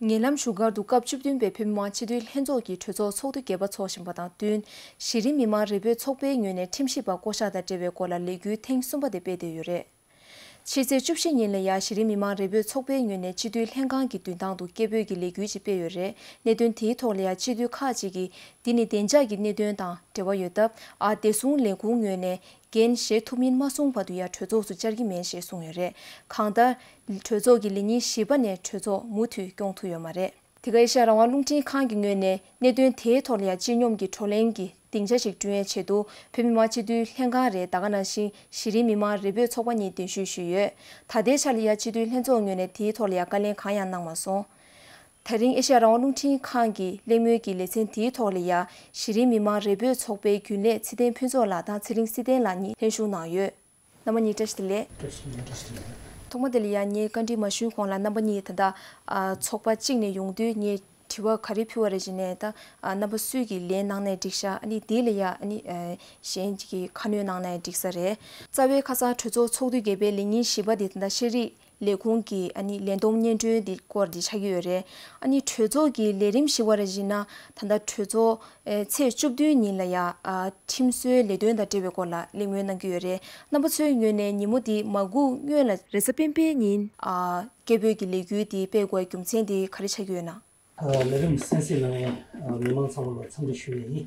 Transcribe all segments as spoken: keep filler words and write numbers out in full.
ཉེ་ལམ་བཞུགས་སྒར་དུ་སྐབས་བཅུ་བདུན་པའི་བོད་མི་མང་སྤྱི་འཐུས་ལྷན་ཚོགས་ཀྱི་གྲོས་ཚོགས་ཚོགས་འདུ་བརྒྱད་པ་འཚོགས་བཞིན་པ་དང་བསྟུན། གཞི་རིམ་མི་མང་རེ་འབོད་ཚོགས་པའི་ངོས་ནས་ཁྲིམས་ཞིབ་པ་བསྐོ་གཞག་དང་འབྲེལ་བའི་སྐོར་ལ་ལས་འགུལ་ཐེངས་གསུམ་པ་དེ་སྤེལ་བསྡད་ཡོད་རེད། ཕྱི་ཚེས་བཅུ་བཞི་ཉིན་ལ་ཡང་གཞི་རིམ་མི་མང་རེ་འབོད་ཚོགས་པའི་ངོས་ནས་སྤྱི་འཐུས་ལྷན་ཁང་གི་མདུན་ཐང་དུ་སྐད་འབོད་ཀྱི་ལས་འགུལ་ཅིག་སྤེལ་ཡོད་རེད། གནད་དོན་དེའི་ཐོག་ལ་ཡང་སྤྱི་འཐུས་ཁག་ཅིག་གིས་འདི་ནི་བདེ་འཇགས་ཀྱི་གནད་དོན་དང་འབྲེལ་བ་ཡོད་སྟབས། ཨ་བདེ་སྲུང་ལས་ཁུངས་ངོས་ནས་འགན་བཞེས་ཐུབ་མིན་མ་གསུངས་བར་དུ་ཡང་གྲོས་ཚོགས་སུ་བཅར་གྱི་མེད་ཞེས་གསུངས་ཡོད་རེད། གང་ལྟར། གྲོས་ཚོགས་ཀྱི་ལས་ཉིན་བཞི་པ་ནས་གྲོས་ཚོགས་མུ་མཐུད་སྐྱོང་ཐུབ་ཡོད་མ་རེད། དེ་ག་ཨེ་ཤ་ཡ་རང་དབང་རླུང་འཕྲིན་ཁང་གི་ངོས་ནས་གནད་དོན་དེའི་ཐོག་ལ་ཡང་སྤྱི་སྙོམས་ཀྱི་བགྲོ་གླེང་གི་སྡིངས་ཆ་ཞིག་བསྐྲུན་ཡས་ཆེད་དུ་བོད་མི་མང་སྤྱི་འཐུས་ལྷན་ཁང་རེད། ད་ག་ནང་བཞིན་གཞི་རིམ་མི་མང་རེ་འབོད་ཚོགས་པ་གཉིས་གདན་ཞུ་ཞུས་ཡོད། ད་ལྟའི་ཆ་ལ་ཡང་སྤྱི་འཐུས་ལྷན་ཚོགས་ངོས་ནས་དེའི་ཐོག་ལ་ཡང་བཀའ་ལན་གང་ཡང་གནང་མ་སོང་། ད་རིང་ཨེ་ཤ་ཡ་རང་དབང་རླུང་འཕྲིན་ཁང་གི་གླེང་མོལ་གྱི་ལེ་ཚན་དེའི་ཐོག་ལ་ཡང་གཞི་རིམ་མི་མང་རེ་འབོད་ཚོགས་པའི་རྒྱུན་ལས་ཚེ་བརྟན་ཕུན་ཚོགས་ལགས་དང་ཚེ་རིང་བསིལ་ལྡན་ལགས་གཉིས་ལྷན་ཞུགས་གནང་ཡོད། རྣམ་པ་གཉིས་བཀྲ་ཤིས་བདེ་ལེགས། བཀྲ་ཤིས་བདེ་ལེགས། ཐོག་མ་དེ་ལ་ཡང་ངས་བཀའ་འདྲི་མ་ཞུས་གོང་ལ་རྣམ་པ་གཉིས་ད་ལྟ་ཨ་ཚོགས་པ་གཅིག་ནས་ཡོང་དུས་ངས་དྲི་བ་ག་རེ་ཕུལ་བ་རེད་ཅེ་ནས། ད་ཨ་རྣམ་པ་སུས་ཀྱིས་ལན་གནང་ནའི་འགྲིག་ཤག་ཨ་ནི་དེ་ལ་ཡང་ཨ་ནི་ཨ་གཞན་གཅིག་གིས་ཁ་སྣོན་གནང་ནའི་འགྲིག་ས་རེད། རྩ་བའི་ཁ་སང་གྲོས་ཚོགས་ཚོགས་དུས་བརྒྱད་པའི་ལས་ཉིན་བཞི་པ་དེ་ད་ལྟ་ཤེས་རིག་ལས་ཁུངས་ཀྱི་ཨ་ནི་ལས་བསྡོམས་སྙན་སྒྲོན་འདི་སྐོར་འདི་ཆགས་ཀྱི་ཡོད་རེད། ཨ་ནི་གྲོས་ཚོགས་ཀྱི་ལས་རིམ་ཞིག་བར་བཞིན་ན་ད་ལྟ་གྲོས་ཚོགས་ཨེ་ཚེས་བཅུ་བདུན་ཉིན་ལ་ཡང་ཨ་ཁྲིམས་བཟོའི་ལས་དོན་དང་འབྲེལ་བའི་སྐོར་ལ་གླེང་མོལ་གནང་གི་ཡོད་རེད། རྣམ་པ་ཚོའི་ངོས་ནས་ཉིན་མོ་འདི་མ་སྒུག་སྔོན་ལ་རེས་གཟའ་སྤེན་པའི་ཉིན་ཨ་སྐད་འབོད་ཀྱི་ལས་འགུལ་འདི་སྤེལ་དགོས་རྒྱུ་མཚན་དེ་ག་རེ་ཆགས་ཀྱི་ཡོད་ན། ལས་རིམ་གསན་གཟིགས་གནང་མཁན་མི་མང་ཚང་མ་ལ་འཚམས་འདྲི་ཞུ་ཡས་ཡིན།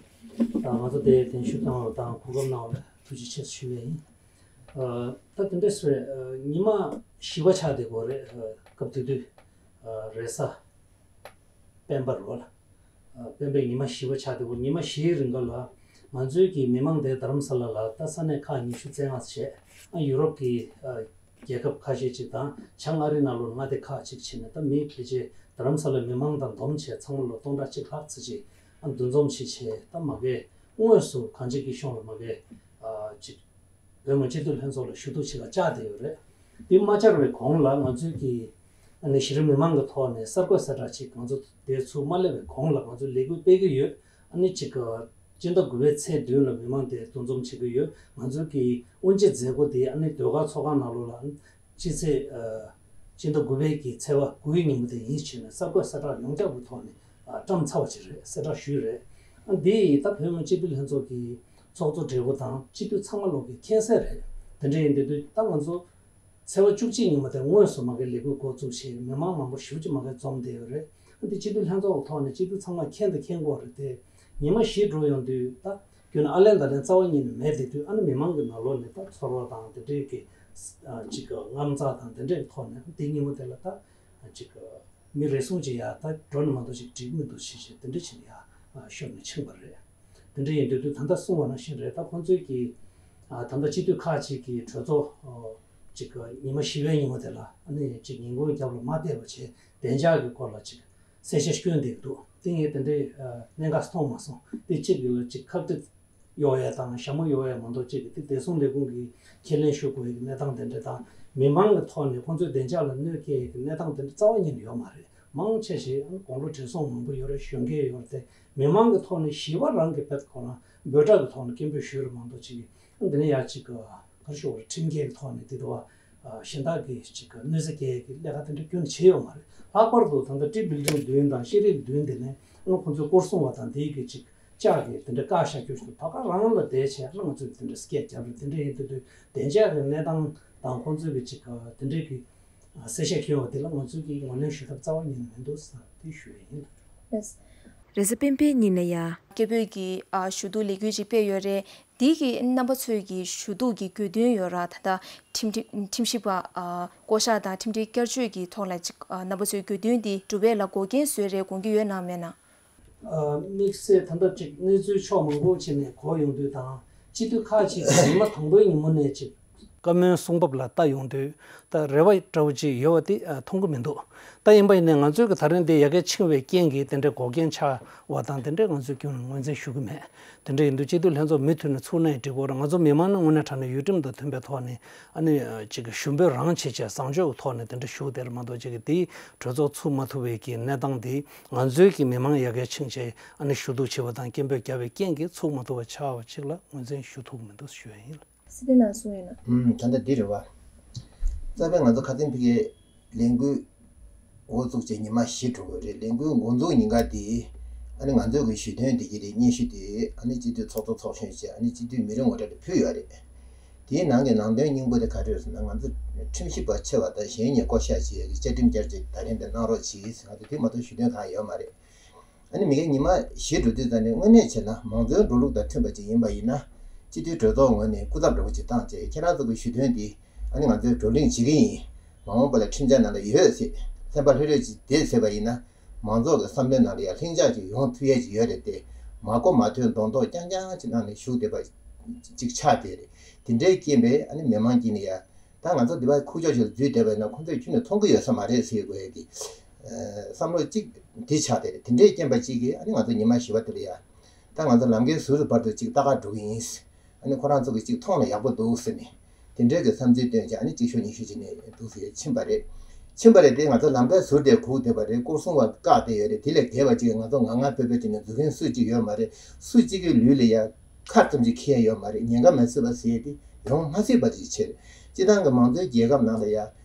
ང་ཚོ་དེ་གདན་ཞུ་གནང་བ་དང་གོ་སྐབས་གནང་བ་ལ་ཐུགས་རྗེ་ཆེ་ཞུ་ཡས་ཡིན། ད་དེ་འདྲ་ཟེར་ཉི་མ་བཞི་པ་ཆགས་བསྡད་ཡོད་རེད། སྐབས་དེ་དུས་རེས་གཟའ་སྤེན་པ་རེད་བ། སྤེན་པའི་ཉི་མ་བཞི་པ་ཆགས་བསྡད་ཡོད། ཉི་མ་བཞིའི་རིང་ག་ལ་ང་ཚོའི་གི་མི་མང་དེ་རྡ་རམ་ས་ལ་ལ་ད་ས་གནས་ཁག་ཉི་ཤུ་རྩ་ལྔ་བྱས། ཡུ་རོབ་ཀྱི་རྒྱལ་ཁབ་ཁ་ཤས་ཅིག་དང་བྱང་ཨ་རི་ནང་ལོགས་མངའ་སྡེ་ཁག་ཅིག་བྱས་ནས་ད་མི་ཕལ་ཆེར་རྡ་རམ་ས་ལ་མི་མང་དང་བསྡོམས་བྱས་ཚང་མ་ལོ་སྟོང་ཕྲག་གཅིག་ལྷག་ཙམ་ཅིག་འདུ་འཛོམས་ཅིག་བྱས། ད་མ་གི་དངོས་སུ་གངས་ཅན་སྐྱིད་གཤོངས་ལ་མ་གི་ཅིག་བོད་མི་སྤྱི་འཐུས་ལྷན་ཚོགས་ལ་ཞུ་གཏུག་བྱེད་ལ་བཅར་བསྡད་ཡོད་རེད། དེ་མ་བཅར་བའི་གོང་ལ་ང་ཚོའི་གི་ཨ་ནི་གཞི་རིམ་མི་མང་གི་ཐོག་ནས་གསར་འགོད་གསལ་བསྒྲགས་ཅིག་ང་ཚོ་དེ་ཚུར་མ་སླེབས་པའི་གོང་ལ་ང་ཚོས་ལས་འགུལ་སྤེལ་གྱི་ཡོད། ཨ་ནི་ཅིག་སྤྱི་ཟླ་དགུ་པའི་ཚེས་བདུན་ལ་མི་མང་དེ་འདུ་འཛོམས་བྱེད་ཀྱི་ཡོད། ང་ཚོའི་གི་དབུ་འབྱེད་མཛད་སྒོ་དེ་ཨ་ནི་ཟློས་གར་ཚོགས་ཁང་ནང་ལོགས་ལ་ཨ་ནི་ཕྱི་ཚེས་ཨ་སྤྱི་ཟླ་དགུ་པའི་གི་ཚེས་པ་དགུའི་ཉིན་མོ་དེ་ཡིན་ཕྱིན་ནས་གསར་འགོད་གསལ་བསྒྲགས་ཡོངས་ཁྱབ་ཀྱི་ཐོག་ནས་ཨ་བཀྲམ་ཚར་བ་ཅིག་རེད། གསལ་བསྒྲགས་ཞུས་རེད། ཨ་འདི་ཡིས་ད་བོད་མི་སྤྱི་འཐུས་ལྷན་ཚོགས་ཀྱི་ཚོགས་གཙོ་སྦྲེལ་པོ་དང་སྤྱི་འཐུས་ཚང་མ་ལོག་གི་མཁྱེན་གསལ་རེད། དེ་འདྲ་ཡིན་དུས་དུས་ད་ང་ཚོ་ཚེས་པ་བཅུ་གཅིག་ཉིན་མོ་དེ་དངོས་སུ་མ་གི་ལས་འགུལ་འགོ་བཙུགས་བྱས་མི་མང་མང་པོ་ཞེ་པོ་ཅིག་མ་གི་འཛོམས་བསྡད་ཡོད་རེད། ཨ་འདི་སྤྱི་འཐུས་ལྷན་ཚོགས་ཀྱི་ཐོག་ནས་སྤྱི་འཐུས་ཚང་མ་མཁྱེན་དང་མཁྱེན་གྱི་ཡོད་རེད་དེ། ཉི་མ་བཞི་འགྲོ་ཡོང་དུས་ད་རྒྱུན་ཨ་ལན་ད་ལན་རྩ་བ་ཉིད་ནས་མེད་བསྡད་དུས་ཨ་ནི་མི་མང་གི་ནང་ལོགས་ནས་ད་ཚོར་བ་དང་དེ་འདྲས་ཀྱི་ཅིག་དངངས་འཚབ་དང་དེ་འདྲས་ཀྱི་ཐོག་ནས་དེ་ཉིན་མོ་དེ་ལ་ད་ཅིག་མི་རེ་ཟུང་ཅིག་ཡ་ད་འགྲོ་ནས་མ་གཏོགས་ཅིག་འགྲིག་མི་འདུག་ཞེས་བྱས་དེ་འདྲ་བྱས་ནས་ཡ་ཤོར་ནས་ཕྱིན་པ་རེད། དེ་འདྲ་ཡིན་དུས་དུས་ད་ལྟ་གསུངས་པ་ནང་བཞིན་རེད། ད་ཁོང་ཚོས་ཀྱི་ད་ལྟ་སྤྱི་འཐུས་ཁག་ཅིག་གིས་གྲོས་ཚོགས་ཅིག་ཉི་མ་བཞི་པའི་ཉིན་མོ་དེ་ལ་ཨ་ནི་ཅིག་ཉིན་གུང་རྒྱབ་ལ་མ་ཕེབས་པ་བྱས་བདེ་འཇགས་ཀྱི་སྐོར་ལ་ཅིག་གསལ་ཆ་སྐྱོན་བསྡད་ཀྱི་འདུག་དེ་ངས་དེ་འདྲའི་གནད་འགག་མཐོང་མ་སོང་། དེ་གཅིག་གི་ལ་ཅིག་ཁ་གཏད་གཡོག་ཡས་དང་ཞྭ་མོ་གཡོག་ཡས་མ་གཏོགས་གཅིག་གི་དེ་བདེ་སྲུང་ལས་ཁུངས་ཀྱིས་ཁས་ལེན་ཞུ་དགོས་ཡས་ཀྱི་གནས་སྟངས་དེ་འདྲ་དང་མི་མང་གི་ཐོག་ནས་ཁོང་ཚོའི་བདེ་འཇགས་ལ་གནོད་སྐྱེལ་ཡས་ཀྱི་གནས་སྟངས་དེ་འདྲ་རྩ་བ་ཉིད་ནས་ཡོད་མ་རེད། མང་ཆེ་ཞིག་དགུང་ལོ་བགྲེས་སོང་མང་པོ་ཡོད་རེད། གཞོན་སྐྱེས་ཡོད་རེད་དེ། མི་མང་གི་ཐོག་ནས་ཞི་བ་རང་གི་དཔེ་ཁོ་རང་འབོད་སྒྲ་གི་ཐོག་ནས་སྐད་འབོད་ཞུས་རེད་མ་གཏོགས་ཅིག་འདི་ནས་ཡར་ཅིག་ག་རེ་ཞུ་དགོས་རེད། ཁྲིམས་འགལ་གི་ཐོག་ནས་དེ་འདྲ་བ་གཞན་དག་གི་ཅིག་ག་གནོད་འཚེ་སྐྱེལ་གྱི་ལས་ཀ་དེ་འདྲ་ཁྱོན་ནས་བྱས་ཡོད་མ་རེད། ལྷག་པར་དུ་ད་ལྟ་ཊི་བྷིལ་ཌིང་མདུན་དང་ཤེས་རིག་མདུན་དེ་ནས་ཨ་ཁོང་ཚོའི་སྐོར་སྲུང་བ་དང་དེའི་གི་ཅིག་ལྕགས་ཀྱི་དེ་འདྲ་བཀག་བཞག་རྒྱུ་ཞིག་འདུག་ད་ག་རང་ལ་བསྡད་བྱས་ཨ་ང་ཚོས་དེ་འདྲ་སྐད་རྒྱབ་རེད། དེ་འདྲ་ཡིན་དུས་དུས་བདེ་འཇགས་ཀྱི་གནས་སྟངས་དང་ཁོང་ཚོའི་གི་ཅིག་ག་དེ་འདྲའི་གི་གསལ་བཤད་བྱུང་བ་དེ་ལ་ང་ཚོས་ཀྱིས་ངོས་ལེན་ཞུ་ཐབས་རྩ་བ་ཉིད་ནས་མི་འདུག་ཟེར་དེ་ཞུ་ཡས་ཡིན། ལགས། རེས་གཟའ་སྤེན་པའི་ཉིན་ལ་ཡ། སྐད་འབོད་ཀྱི་ཨ་ཞུ་གཏུག་ལས་འགུལ་ཅིག་སྤེལ་ཡོད་རེད། འདི་གི་རྣམ་པ་ཚོས་ཀྱི་ཞུ་གཏུག་གི་དགོས་འདུན་ཡོད་ར། ད་ལྟ་ཁྲིམས་ཁྲིམས་ཁྲིམས་ཞིབ་པ་ཨ་བསྐོ་གཞག་དང་ཁྲིམས་སྒྲིག་བསྐྱར་བཅོས་ཀྱི་ཐོག་ལ་ཅིག་ཨ་རྣམ་པ་ཚོའི་དགོས་འདུན་འདི་འགྲུབ་པ་ལ་འགོག་རྐྱེན་བཟོས་རེད་དགོངས་ཀྱི་ཡོད་ན་མེད་ན། དམིགས་བསལ་ད་ལྟ་ཅིག་གནས་ཚུལ་ཕྱོགས་མང་པོ་ཕྱེ་ནས་གོ་ཡོང་དུས་དང་སྤྱི་འཐུས་ཁག་ཅིག་གིས་ཉི་མ་དང་པོའི་ཉིན་མོ་ནས་ཅིག་བཀའ་མོལ་གསུང་བབ་ལ་ལྟ་ཡོང་དུས་ད་རེ་བ་འདྲ་བོ་ཅིག་ཡོད་པ་དེ་མཐོང་གི་མི་འདུག་ད་ཡིན་པ་ཡིན་ནའི་ང་ཚོས་ཀྱི་ད་རིང་འདི་ཡ་གིར་ཕྱིན་པའི་རྐྱེན་གྱིས་དེ་འདྲའི་འགོག་རྐྱེན་ཆགས་པ་དང་དེ་འདྲའི་ང་ཚོས་ཀྱང་ངོས་འཛིན་ཞུ་གི་མེད། དེ་འདྲ་ཡིན་དུས་སྤྱི་འཐུས་ལྷན་ཚོགས་མུ་མཐུད་ནས་ཚུགས་ན་ཡང་འགྲིག་གི་རེད། ང་ཚོ་མི་མང་ནི་དངོས་གནས་དྲང་གནས་ཡུལ་ཁྲིམས་དང་མཐུན་པའི་ཐོག་ནས་ཨ་ནི་ཅིག་གི་ཞུ་འབོད་རང་བྱེད་བྱས་བཟང་སྤྱོད་ཀྱི་ཐོག་ནས་དེ་འདྲ་ཞུ་བསྡད་རེད་མ་གཏོགས་ཅིག་གི་དེའི་གྲོས་ཚོགས་ཚུགས་མ་ཐུབ་པའི་གི་གནས་སྟངས་དེ་ང་ཚོའི་གི་མི་མང་ཡ་གིར་ཕྱིན་བྱས་ཨ་ནི་ཞུ་གཏུག་བྱས་པ་དང་སྐད་འབོད་བརྒྱབ་པའི་རྐྱེན་གྱིས་ཚུགས་མ་ཐུབ་པ་ཆགས་པ་ཅིག་ལ་ངོས་འཛིན་ཞུ་ཐུབ་ཀྱི་མི་འདུག་ཞུ་ཡ་ཡིན། བསིལ་ལྡན་ལགས་གསུངས་ཡོད་ན། ཨུམ། ད་ལྟ་འདི་རེད་བ། རྩ་བའི་ང་ཚོ་ཁ་སང་ཕ་གིའི་ལས་འགུལ་ འགོ་བཙུགས་བྱས་ཉི་མ་བཞི་འགྲོ་གི་རེད། ལས་འགུལ་འགོ་འཛུགས་ཉིན་ཀ་དེ་ཨ་ནི་ང་ཚོའི་གི་ཞུ་དོན་དེ་གི་རེད། སྙན་ཞུ་དེ་ཨ་ནི་སྤྱི་འཐུས་ཚོགས་གཙོ་ཚོགས་གཞོན་བཅས་ཨ་ནི་སྤྱི་འཐུས་མི་རེ་ངོ་སྤྲོད་དེ་ཕུལ་ཡོད་རེད། དེའི་ནང་གི་ནང་དོན་སྙིང་པོ་དེ་ག་རེ་རེད་ཟེར་ན། ང་ཚོ་ཁྲིམས་ཞིབ་པ་ཆེ་བ་དང་གཞན་གཉིས་བསྐོ་གཞག་བྱེད་ཡས་ཀྱི་བཅའ་ཁྲིམས་བསྐྱར་བཅོས་ད་རིང་དེ་གནང་རོགས་གྱིས། ང་ཚོ་དེ་མ་གཏོགས་ཞུ་དོན་གང་ཡོད་མ་རེད། ཨ་ནི་མི་ཁ་ཉི་མ་བཞི་འགྲོ་དུས་ཙམ་ནས་དངོས་གནས་བྱས་ན་མང་གཙོའི་འགྲོ་ལུགས་དང་མཐུན་པ་ཅིག་ཡིན་པ་ཡིན་ན། སྤྱི་འཐུས་གྲོས་ཚོགས་ངོས་ནས་སྐུ་ཚབ་འདྲ་བོ་ཅིག་བཏང་བྱས་ཁྱེད་རང་ཚོ་གི་ཞུ་དོན་འདི་ཨ་ནི་ང་ཚོས་བགྲོ་གླེང་བྱེད་ཀྱི་ཡིན། མ་འོངས་པ་ལ་ཁྲིམས་འཆར་ནང་ལ་ཡོད་ཟེར། སེམས་པ་ལྷོད་ལྷོད་ཅིག་བསྡད་ཟེར་བ་ཡིན་ན། མང་ཚོགས་ཀྱི་བསམ་བློའི་ནང་ལ་ཡང་ལྷིང་འཇགས་ཅིག་ཡོང་ཐུབ་ཡས་ཅིག་ཡོད་རེད་དེ། མ་གོ་མ་ཐོས་མདོག་མདོག་རྐྱང་རྐྱང་ཅིག་ནང་ནས་བཞུགས་བསྡད་པ་ཅིག་ཆགས་བསྡད་རེད། དེ་འདྲའི་རྐྱེན་པས་ཨ་ནི་མི་མང་དཀྱིལ་ནས་ཡ། ད་ང་ཚོ་འདི་པར་ཁུག་ཀྱོག་ཅིག་ལ་འཛུལ་བསྡད་པ་ཡིན་ན་ཁོང་ཚོས་ཁྱོན་ནས་མཐོང་གི་ཡོད་ས་མ་རེད་ཟེར་དགོས་ཡ་གི་བསམ་བློ་གཅིག་འདི་ཆགས་བསྡད་རེད། དེ་འདྲའི་རྐྱེན་པ་གཅིག་གིས་ཨ་ནི་ང་ཚོ་ཉི་མ་བཞི་པ་དེ་ལ་ཡ། ད་ང་ཚོ་ལམ་ཁའི་ཟུར་དུ་བར་དུ་གཅིག་ལྟ་ག་འགྲོ་གི་ཡིན། ཨ་ནི་ཁོ་རང་ཚོ་གིས་གཅིག་མཐོང་ན་ཡག་པོ་འདུག་ཟེར་ནས། དེ་འདྲའི་གི་བསམ་ཚུལ་བཏོན་བྱས་ཨ་ནི་གཅིག་ཤོག་གཉིས་ཤོག་བྱས་ནས་འདུག་ཟེར་ཕྱིན་པ་རེད། ཕྱིན་པ་རེད་དེ་ང་ཚོ་ལམ་ཁའི་ཟུར་དེ་སྒུག་བསྡད་པ་རེད། སྐོར་སྲུང་བ་བཀག་བསྡད་ཡོད་རེད། དེ་ལས་བརྒལ་བ་གཅིག་ང་ཚོ་ངང་ངང་ཕེབས་ཕེབས་བྱས་ནས་འཛུལ་མཁན་སུ་གཅིག་ཡོད་མ་རེད། སུ་གཅིག་གི་ལུས་ལ་ཡ། ཁ་ཙམ་ཅིག་འཁྱེར་ཡོད་མ་རེད། ཉེན་ཁ་མི་བཟོད་པ་ཟེར་ཡས་དེ་ཡོང་མ་སྲིད་པ་ཅིག་ཆེ་རེད། སྤྱི་བཏང་གི་མང་གཙོའི་རྒྱལ་ཁབ་ནང་ལ་ཡ།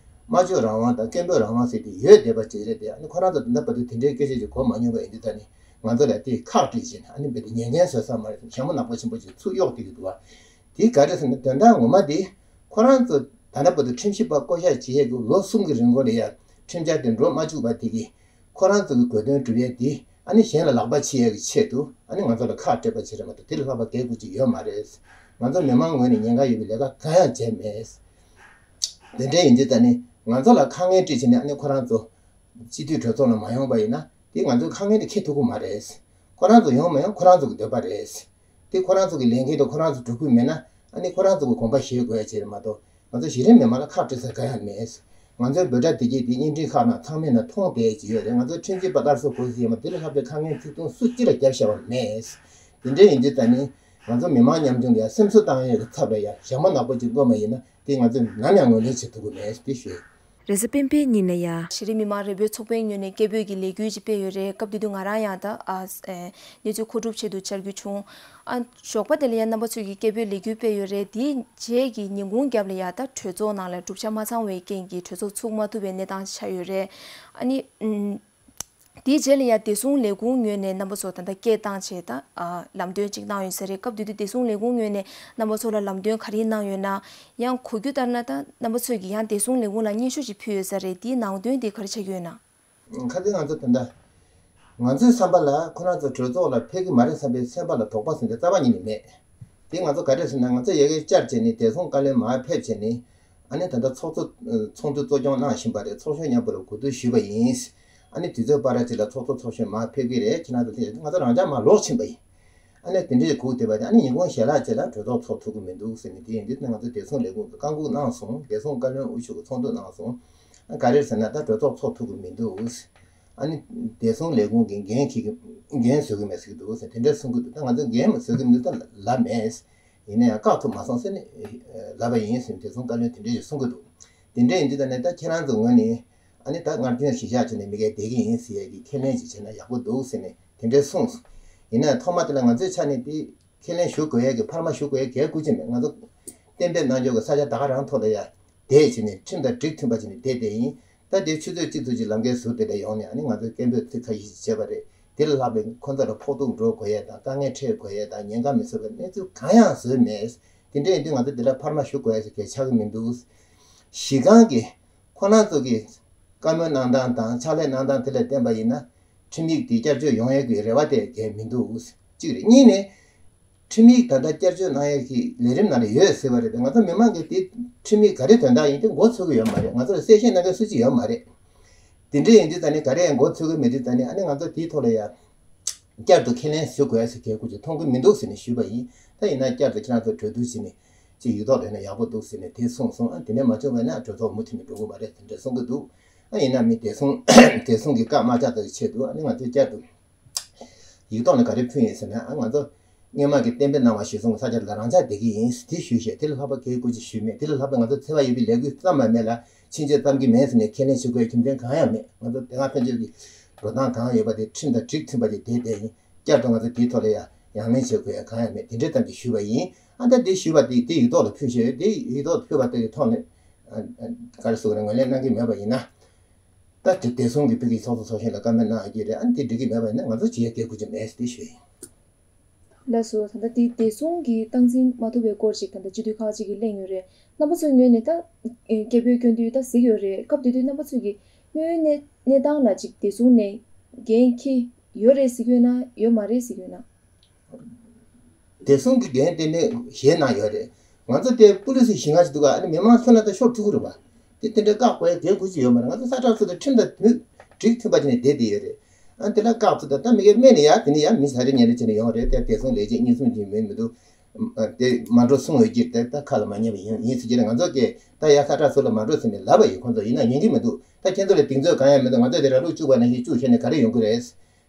སྨྲ་བརྗོད་རང་དབང་དང་སྐད་འབོད་རང་དབང་ཟེར་དེ་ཡོད་བསྡད་པ་ཅིག་རེད་དེ། ཨ་ནི་ཁོ་རང་ཚོ་ད་ལྟ་བར་དུ་དེ་འདྲའི་སྐད་ཆ་ཅིག་གོ་མ་མྱོང་བ་ཡིན་དུས་ད་ནི་ང་ཚོ་ལ་དེ་ཁག་དཀྲིས་བྱས་ནས་ཨ་ནི་རྦད་དེ་ཉེན་ཁའི་བཟོ་ས་མ་རེད། ཞྭ་མོ་ནག་པོ་ཆེན་པོ་ཅིག་ཚུར་གཡོགས་བསྡད་ཀྱི་འདུག་བ། དེ་ག་རེ་ཟེར་ན་དོན་དག་ངོ་མ་དེ་ཁོ་རང་ཚོ་ད་ལྟ་བར་དུ་ཁྲིམས་ཞིབ་པ་བསྐོ་གཞག་བྱེད་ཡས་ཀྱི་ལོ་གསུམ་གྱི་རིང་ལ་ཡ་ཁྲིམས་འཆར་དེ་འགྲོ་མ་བཅུག་པ་དེ་གི་ཁོ་རང་ཚོ་གི་དགོས་དོན་སྒྲུབ་ཡས་དེ་ཨ་ནི་གཞན་ལ་ལག་པ་ཕྱི་ཡས་ཀྱི་ཆེད་དུ་ཨ་ནི་ང་ཚོ་ལ་ཁག་སྤྲད་པ་བྱེད་རེད་མ་གཏོགས་དེ་ལས་ལྷག་པ་གལ་དགོས་ཅིག་ཡོད་མ་རེད། ང་ཚོ་མི་མང་ངོས་ནས་ཉེན་ཁ་ཡོད་པའི་ལས་ཀ་གང་ཡང་བྱས་མེད། དེ་འདྲ་ཡིན་དུས་ད་ནི་ང་ཚོ་ལ་ཁ་ངན་སྤྲད་བྱས་ནས་ཨ་ནི་ཁོ་རང་ཚོ་སྤྱི་འཐུས་གྲོས་ཚོགས་ལ་མ་ཡོང་བ་ཡིན་ན་དེ་ང་ཚོའི་ཁ་ངན་དེ་འཁྱེར་ཐུབ་ཀྱི་མ་རེད། ཁོ་རང་ཚོ་ཡོང་མ་ཡོང་ཁོ་རང་ཚོ་གི་འདོད་པ་རེད། དེ་ཁོ་རང་ཚོ་གི་ལས་འགན་དེ་ཁོ་རང་ཚོ་སྒྲུབ་ཀྱི་མེད་ན་ཨ་ནི་ཁོ་རང་ཚོ་གི་དགོངས་པ་བཞེས་དགོས་ཡ་ཅིག་རེད་མ་གཏོགས་ང་ཚོ་གཞི་རིམ་མི་མང་ལ་ཁག་སྤྲད་ས་གང་ཡང་མེད། ང་ཚོའི་འབོད་སྒྲ་དེ་གྱད་དེ་བརྙན་འཕྲིན་ཁག་ནང་ཚང་མའི་ནང་མཐོང་བསྡད་ཀྱི་ཡོད་རེད། ང་ཚོ་ཁྲིམས་ཞིབ་པ་སླར་གསོ་དགོས་ཟེར་ཡོད་མ་དེ་ལས་ལྷག་པའི་ཁ་ངན་ཚིག་ཐུང་སུ་གཅིག་ལ་བརྒྱབ་བཞག་པ་མེད། དེ་འདྲ་ཡིན་དུས་ད་ནི་ང་ཚོ་མི་མང་ཉམ་ཆུང་ལ་ཡ་སེམས་གསོ་བཏང་ཡས་ཀྱི་ཚབ་ལ་ཡ་ཞྭ་མོ་ནག་པོ་ཅིག་བླུགས་པ་ཡིན་ན་དེ་ང་ཚོས་ནམ་ཡང་ངོས་ལེན་བྱེད་ཐུབ་ཀྱི་མེད་དེ་ཞུ། རེས་གཟའ་སྤེན་པའི་ཉིན་ལ་ཡ། གཞི་རིམ་མི་མང་རེ་འབོད་ཚོགས་པའི་ངོས་ནས་སྐད་འབོད་ཀྱི་ལས་འགུལ་ཅིག་སྤེལ་ཡོད་རེད། སྐབས་དེ་དུས་ང་རང་ཡང་ད་ཨ་ཨེ་གནས་ཚུལ་མཁོ་སྒྲུབ་ཆེད་དུ་བཅར་རྒྱུ་བྱུང་། ཨ་ཞོགས་པ་དེ་ལ་ཡ་རྣམ་པ་ཚོས་ཀྱི་སྐད་འབོད་ལས་འགུལ་སྤེལ་ཡོད་རེད། དེའི་རྗེས་ཀྱི་ཉིན་གུང་རྒྱབ་ལ་ཡ་ད་གྲོས་ཚོགས་ནང་ལ་གྲུབ་ཆ་མ་ཚང་བའི་རྐྱེན་གྱིས་གྲོས་ཚོགས་ཚུགས་མ་ཐུབ་པའི་གནས་སྟངས་ཆགས་ཡོད་རེད། ཨ་ནི་ཨུམ། དེའི་རྗེས་ལ་ཡང་བདེ་སྲུང་ལས་ཁུངས་ངོས་ནས་རྣམ་པ་ཚོ་ད་ལྟ་སྐད་བཏང་བྱས་ད་ཨ་ལམ་སྟོན་ཅིག་གནང་ཡོད་ས་རེད། སྐབས་དེ་དུས་བདེ་སྲུང་ལས་ཁུངས་ངོས་ནས་རྣམ་པ་ཚོ་ལ་ལམ་སྟོན་ག་རེ་གནང་ཡོད་ན། ཡང་གོ་རྒྱུ་ལྟར་ན་ད་རྣམ་པ་ཚོས་ཀྱིས་ཡང་བདེ་སྲུང་ལས་ཁུངས་ལ་སྙན་ཞུ་ཅིག་ཕུལ་ཡོད་ས་རེད། དེའི་ནང་དོན་དེ་ག་རེ་ཆགས་ཀྱི་ཡོད་ན། ཁ་སང་ང་ཚོ་ད་ལྟ་ང་ཚོའི་བསམ་པ་ལ་ཁོ་རང་ཚོ་གྲོས་ཚོགས་ལ་ཕེབས་ཀྱི་མ་རེད་བསམ་པའི་སེམས་པ་ལ་དོགས་པ་ཟེར་འདི་རྩ་བ་ཉིད་ནས་མེད། དེ་ང་ཚོ་ག་རེ་ཟེར་ན་ང་ཚོ་ཡ་གིར་བཅར་བྱས་ནས་བདེ་སྲུང་བཀའ་བློན་མར་ཕེབས་བྱས་ནས་ཨ་ནི་ད་ལྟ་ཚོགས་གཙོ་ཚོགས་འདུ་གཙོ་སྐྱོང་གནང་བཞིན་པ་རེད། ཚོགས་གཞོན་མཉམ་པོ་ལ་གོ་བསྡུར་ཞུས་པ་ཡིན། ཨ་ནི་དུས་ཚོད་སྤར་ར་ཅིག་ལ་ཚོགས་གཙོ་ཚོགས་གཞོན་མར་ཕེབས་ཀྱི་རེད། ཁྱེད་རང་ཚོ་དེ་ང་ཚོ་རང་འཇགས་མར་ལོག་ཕྱིན་པ་ཡིན། ཨ་ནི་དེ་འདྲའི་སྒུག་བསྡད་པ་དེ་ཨ་ནི་ཉིན་གུང་ཞལ་ལག་ཅིག་ལ་གྲོས་ཚོགས་ཚོགས་ཐུབ་ཀྱི་མི་འདུག་ཟེར་ནས། དེ་ཡིན་དུས་ང་ཚོ་བདེ་སྲུང་ལས་ཁུངས་ཀྱིས་བཀའ་འགུག་གནང་སོང་། བདེ་སྲུང་བཀའ་བློན་དབུ་བཞུགས་ཀྱིས་ཚོགས་འདུ་གནང་སོང་། ཨ་ག་རེ་ཟེར་ན་ད་གྲོས་ཚོགས་ཚོགས་ཐུབ་ཀྱི་མི་འདུག་ཨ་ནི་བདེ་སྲུང་ལས་ཁུངས་ཀྱིས་འགན་འཁྱེར་གྱི་འགན་བཟོ་གི་མེད་ཟེར་གྱི་འདུག་ཟེར་དེ་འདྲ་གསུང་གི་འདུག་ད་ང་ཚོ་འགན་བཟོ་གི་མི་འདུག་ད་ལབ་མེད། ཡིན་ན་ཡང་བཀག་ཐུབ་མ་སོང་ཟེར་ནས་ལབ་པ་ཡིན་ཟེར་ནས་བདེ་སྲུང་བཀའ་བློན་དེ་འདྲ་ཞིག་གསུང་གི་འདུག་དེ་འདྲ་ཡིན་དུས་ད་ནས་ད་ཁྱེད་རང་ཚོ་ངོས་ནས་ཨ་ནི་ད་སྔར་རྒྱུན་གཞིས་ཆགས་བྱས་ནས་མི་སྒེར་བསྡད་ཀྱི་ཡིན་ཟེར་ཡས་ཀྱི་ཁས་ལེན་ཅིག་བྱས་ན་ཡག་པོ་འདུག་ཟེར་ནས་དེ་འདྲ་གསུངས་སོང་། ཡིན་ན་ཐོག་མ་དེ་ལ་ང་ཚོའི་ཆ་ནས་དེ་ཁས་ལེན་ཞུ་དགོས་ཡས་ཀྱི་འཕར་མ་ཞུ་དགོས་ཡས་གལ་དགོས་ཀྱི་མེད། ང་ཚོ་གཏན་འབེབས་གནང་རྒྱུ་གི་ས་ཆ་ད་ག་རང་ཐོག་ལ་ཡ་བསྡད་བྱས་ནས་ཁྲིམས་དང་འགྲིག་མཐུན་པ་བྱས་ནས་བསྡད་བསྡད་ཡིན། ད་དེ་ཆུ་ཚོད་གཅིག་ཙམ་ཅིག་ལམ་ཁའི་ཟུར་དེ་ལ་ཡོང་ནས་ཨ་ནི་ང་ཚོས་སྐད་འབོད་ཚིག་ཁ་ཤས་ཤིག་བྱས་པ་རེད། དེ་ལ་ལྷག་པའི་ཁོ་ཚོ་ལ་ཕོག་ཐུག་འགྲོ་དགོས་ཡས་དང་དཀའ་ངལ་འཕྲད་དགོས་ཡས་དང་ཉེན་ཁ་མི་བཟོད་པའི་གནས་ཚུལ་གང་ཡང་བཟོས་མེད། དེ་འདྲ་ཡིན་དུས་ང་ཚོ་དེ་ལ་འཕར་མ་ཞུ་དགོས་ཡས་ཟེར་གལ་ཆགས་ཀྱི་མི་འདུག་གཞི་རྐང་གི་ཁོ་རང་ཚོ་གི་བཀའ་མོལ་གནང་སྟངས་དང་ཕྱག་ལས་གནང་སྟངས་དེ་ལ་བརྟེན་པ་ཡིན་ན་ཁྲིམས་ཡིག་དེ་བསྐྱར་བཅོས་ཡོང་ཡས་ཀྱི་རེ་བ་དེ་གལ་མི་འདུག་གཅིག་རེད། གཉིས་ནས་ཁྲིམས་ཡིག་ད་ལྟ་བསྐྱར་བཅོས་གནང་ཡས་ཀྱི་ལས་རིམ་ནང་ལ་ཡོད་ཟེར་བ་རེད་དེ། ང་ཚོ་མི་མང་གིས་དེ་ཁྲིམས་ཡིག་ག་རེ་དོན་དག་ཡིན་དེ་མགོ་ཚོད་ཀྱི་ཡོད་མ་རེད། ང་ཚོ་ལ་གསལ་བཤད་གནང་མཁན་སུ་གཅིག་ཡོད་མ་རེད། དེ་འདྲ་ཡིན་དུས་ད་ནི་ག་རེ་ཡང་མགོ་ཚོད་ཀྱི་མེད་དུས་ད་ནི་ཨ་ནི་ང་ཚོ་དེའི་ཐོག་ལ་ཡ། བསྐྱར་དུ་ཁས་ལེན་ཞུ་དགོས་ཟེར་གྱི་སྐད་ཆ་ཅིག་མཐོང་གི་མི་འདུག་ཟེར་ནས་ཞུས་པ་ཡིན། ད་ཡིན་ན་བསྐྱར་དུ་ཁྱེད་རང་ཚོ་གྲོས་བསྡུར་བྱས་ནས་ཅིག་ཡིག་ཐོག་ལེན་ན་ཡག་པོ་འདུག་ཟེར་ནས་དེ་གསུངས་སོང་། ཨ་དེ་ནས་མ་བྱུང་བས་ན་གྲོས་ཚོགས་མུ་མཐུད་ནས་འགྲོ་གི་མ་རེད་དེ་འདྲ་གསུང་གི་འདུག་ཨ་ཡིན་ན་མི་བདེ་སྲུང་བདེ་སྲུང་གི་བཀའ་མ་བཅག་ཐབས་ཀྱི་ཆེད་དུ་ཨ་ནི་ང་ཚོས་བསྐྱར་དུ་ཡིག་ཐོག་ནས་ག་རེ་ཕུལ་ཡིན་ཟེར་ན། ཨ་ང་ཚོ་སྔོན་མ་གི་གཏན་འབེབས་གནང་བ་གཞིར་བཟུང་གི་ས་ཆ་ལ་རང་འཇགས་བསྡད་ཀྱི་ཡིན་དེ་ཞུས་བཤད། དེ་ལས་ལྷག་པ་གའི་སྐུ་མཁྱེན་ཞུས་མེད། དེ་ལས་ལྷག་པ་ང་ཚོ་འཚེ་བ་ཡོད་པའི་ལས་འགུལ་བརྩམས་པ་མེད་ལ་ཕྱིན་ཆད་བརྩམ་གྱི་མེད་ཟེར་ནས་ཁས་ལེན་ཞུ་དགོས་རྒྱུ་མཚན་གང་ཡང་མེད། ང་ཚོ་དེ་སྔ་ཕན་ཆད་ཀྱི་འགྲོ་སྟངས་གང་ཡོད་པ་དེ་ཁྲིམས་དང་འགྲིག་མཐུན་པ་ཅིག་བསྡད་བསྡད་ཡིན། བསྐྱར་དུ་ང་ཚོ་དེའི་ཐོག་ལ་ཡ་ཡང་ལེན་བྱེད་དགོས་ཡ་གང་ཡང་མེད། དེ་འདྲའི་ཙམ་ཅིག་ཞུས་པ་ཡིན། ཨ་ད་དེ་ཞུས་པ་དེ་དེ་ཡིག་ཐོག་ལ་ཕུལ་ཞེས་དེ་ཡིག་ཐོག་ལ་ཕུལ་བ་དེ་ཡི་ཐོག་ནས་ཨ་ཨ་ག་རེ་ཟེར་དགོས་རེད། ངོས་ལེན་གནང་གི་མེད་པ་ཡིན་ན། ད་དེ་བདེ་སྲུང་གི་ཕ་གི་ཚོགས་གཙོ་ཚོགས་གཞོན་ལ་བཀའ་མོལ་གནང་ཡོད་ཀྱི་རེད། ཨ་ནི་དེ་འགྲིག་གི་མེད་པ་ཡིན་ན་ང་ཚོ་བྱེད་ཡ་སྐད་དགོས་ཀྱི་མེད་ཟེར་དེ་ཞུ་ཡིན། ལགས་སོ། ད་ལྟ་དེ་བདེ་སྲུང་གི་སྟངས་འཛིན་མ་ཐུབ་པའི་སྐོར་ཅིག་ད་ལྟ་སྤྱི་འཐུས་ཁག་ཅིག་གིས་གླེང་ཡོད་རེད། རྣམ་པ་ཚོའི་ངོས་ནས་ད་སྐད་འབོད་སྐྱོན་དུས་ད་གཟིགས་ཡོད་རེད། སྐབས་དེ་དུས་རྣམ་པ་ཚོས་ཀྱི་དངོས་ཡོད་གནས་གནས་སྟངས་ལ་ཅིག་བདེ་སྲུང་ནས་འགན་འཁྱེར་ཡོད་རེད་ཟེར་གྱི་ཡོད་ན་ཡོད་མ་རེད་ཟེར་གྱི་ཡོད་ན། བདེ་སྲུང་གི་འགན་དེ་ནས་བཞེས་གནང་ཡོད་རེད། ང་ཚོ་དེ་པུ་ལི་སི་ཞི་ང་ཞིག་འདུག་ག་ཨ་ནི་མི་མང་ཁྱོན་ལ་ད་ཤོར་ཐུབ་ཀྱི་རེད་པ། དེ་དེ་འདྲའི་བཀག་དགོས་འགན་འཁུར་གྱི་ཡོད་མ་རེད། ང་ཚོ་ས་ཁྲ་ཚོ་དང་ཁྲིམས་དང་མཐུན་འགྲིག་མཐུན་པ་བྱས་ནས་བསྡད་བསྡད་ཡོད་རེད། ཨ་དེ་ལ་བཀག་ཚུལ་དང་ད་མི་སྒེར་སྨད་ནས་ཡ་དེ་ནས་ཡ་མི་ས་རེ་ཉེ་རེ་བྱས་ནས་ཡོང་རེད། དེ་བདེ་སྲུང་ལས་བྱེད་གཉིས་གསུམ་གྱིས་མིན་མི་འདུག་དེ་མ་འགྲོ་གསུང་འོས་ཀྱི་དེ་ད་ཁ་ལ་མ་ཉན་པ་ཡིན་ཡིན་ཟེར་གྱི་རེད། ང་ཚོ་གིས་ད་ཡ་ས་ཁྲ་ཚོ་ལ་མ་འགྲོ་ཟེར་ནས་ལབ་པ་ཡིན། ཁོང་ཚོ་ཡིན་ན་ཉན་གྱི་མི་འདུག་ད་ཁྱེད་ཚོ་ལ་གདེང་ཚོད་གང་ཡང་མི་འདུག་ང་ཚོས་དེ་ར་ལུག་བཅུག་པ་ནང་བཞིན་བཅུག་བྱས་ནས་ག་རེ་ཡོང་གི་རེད།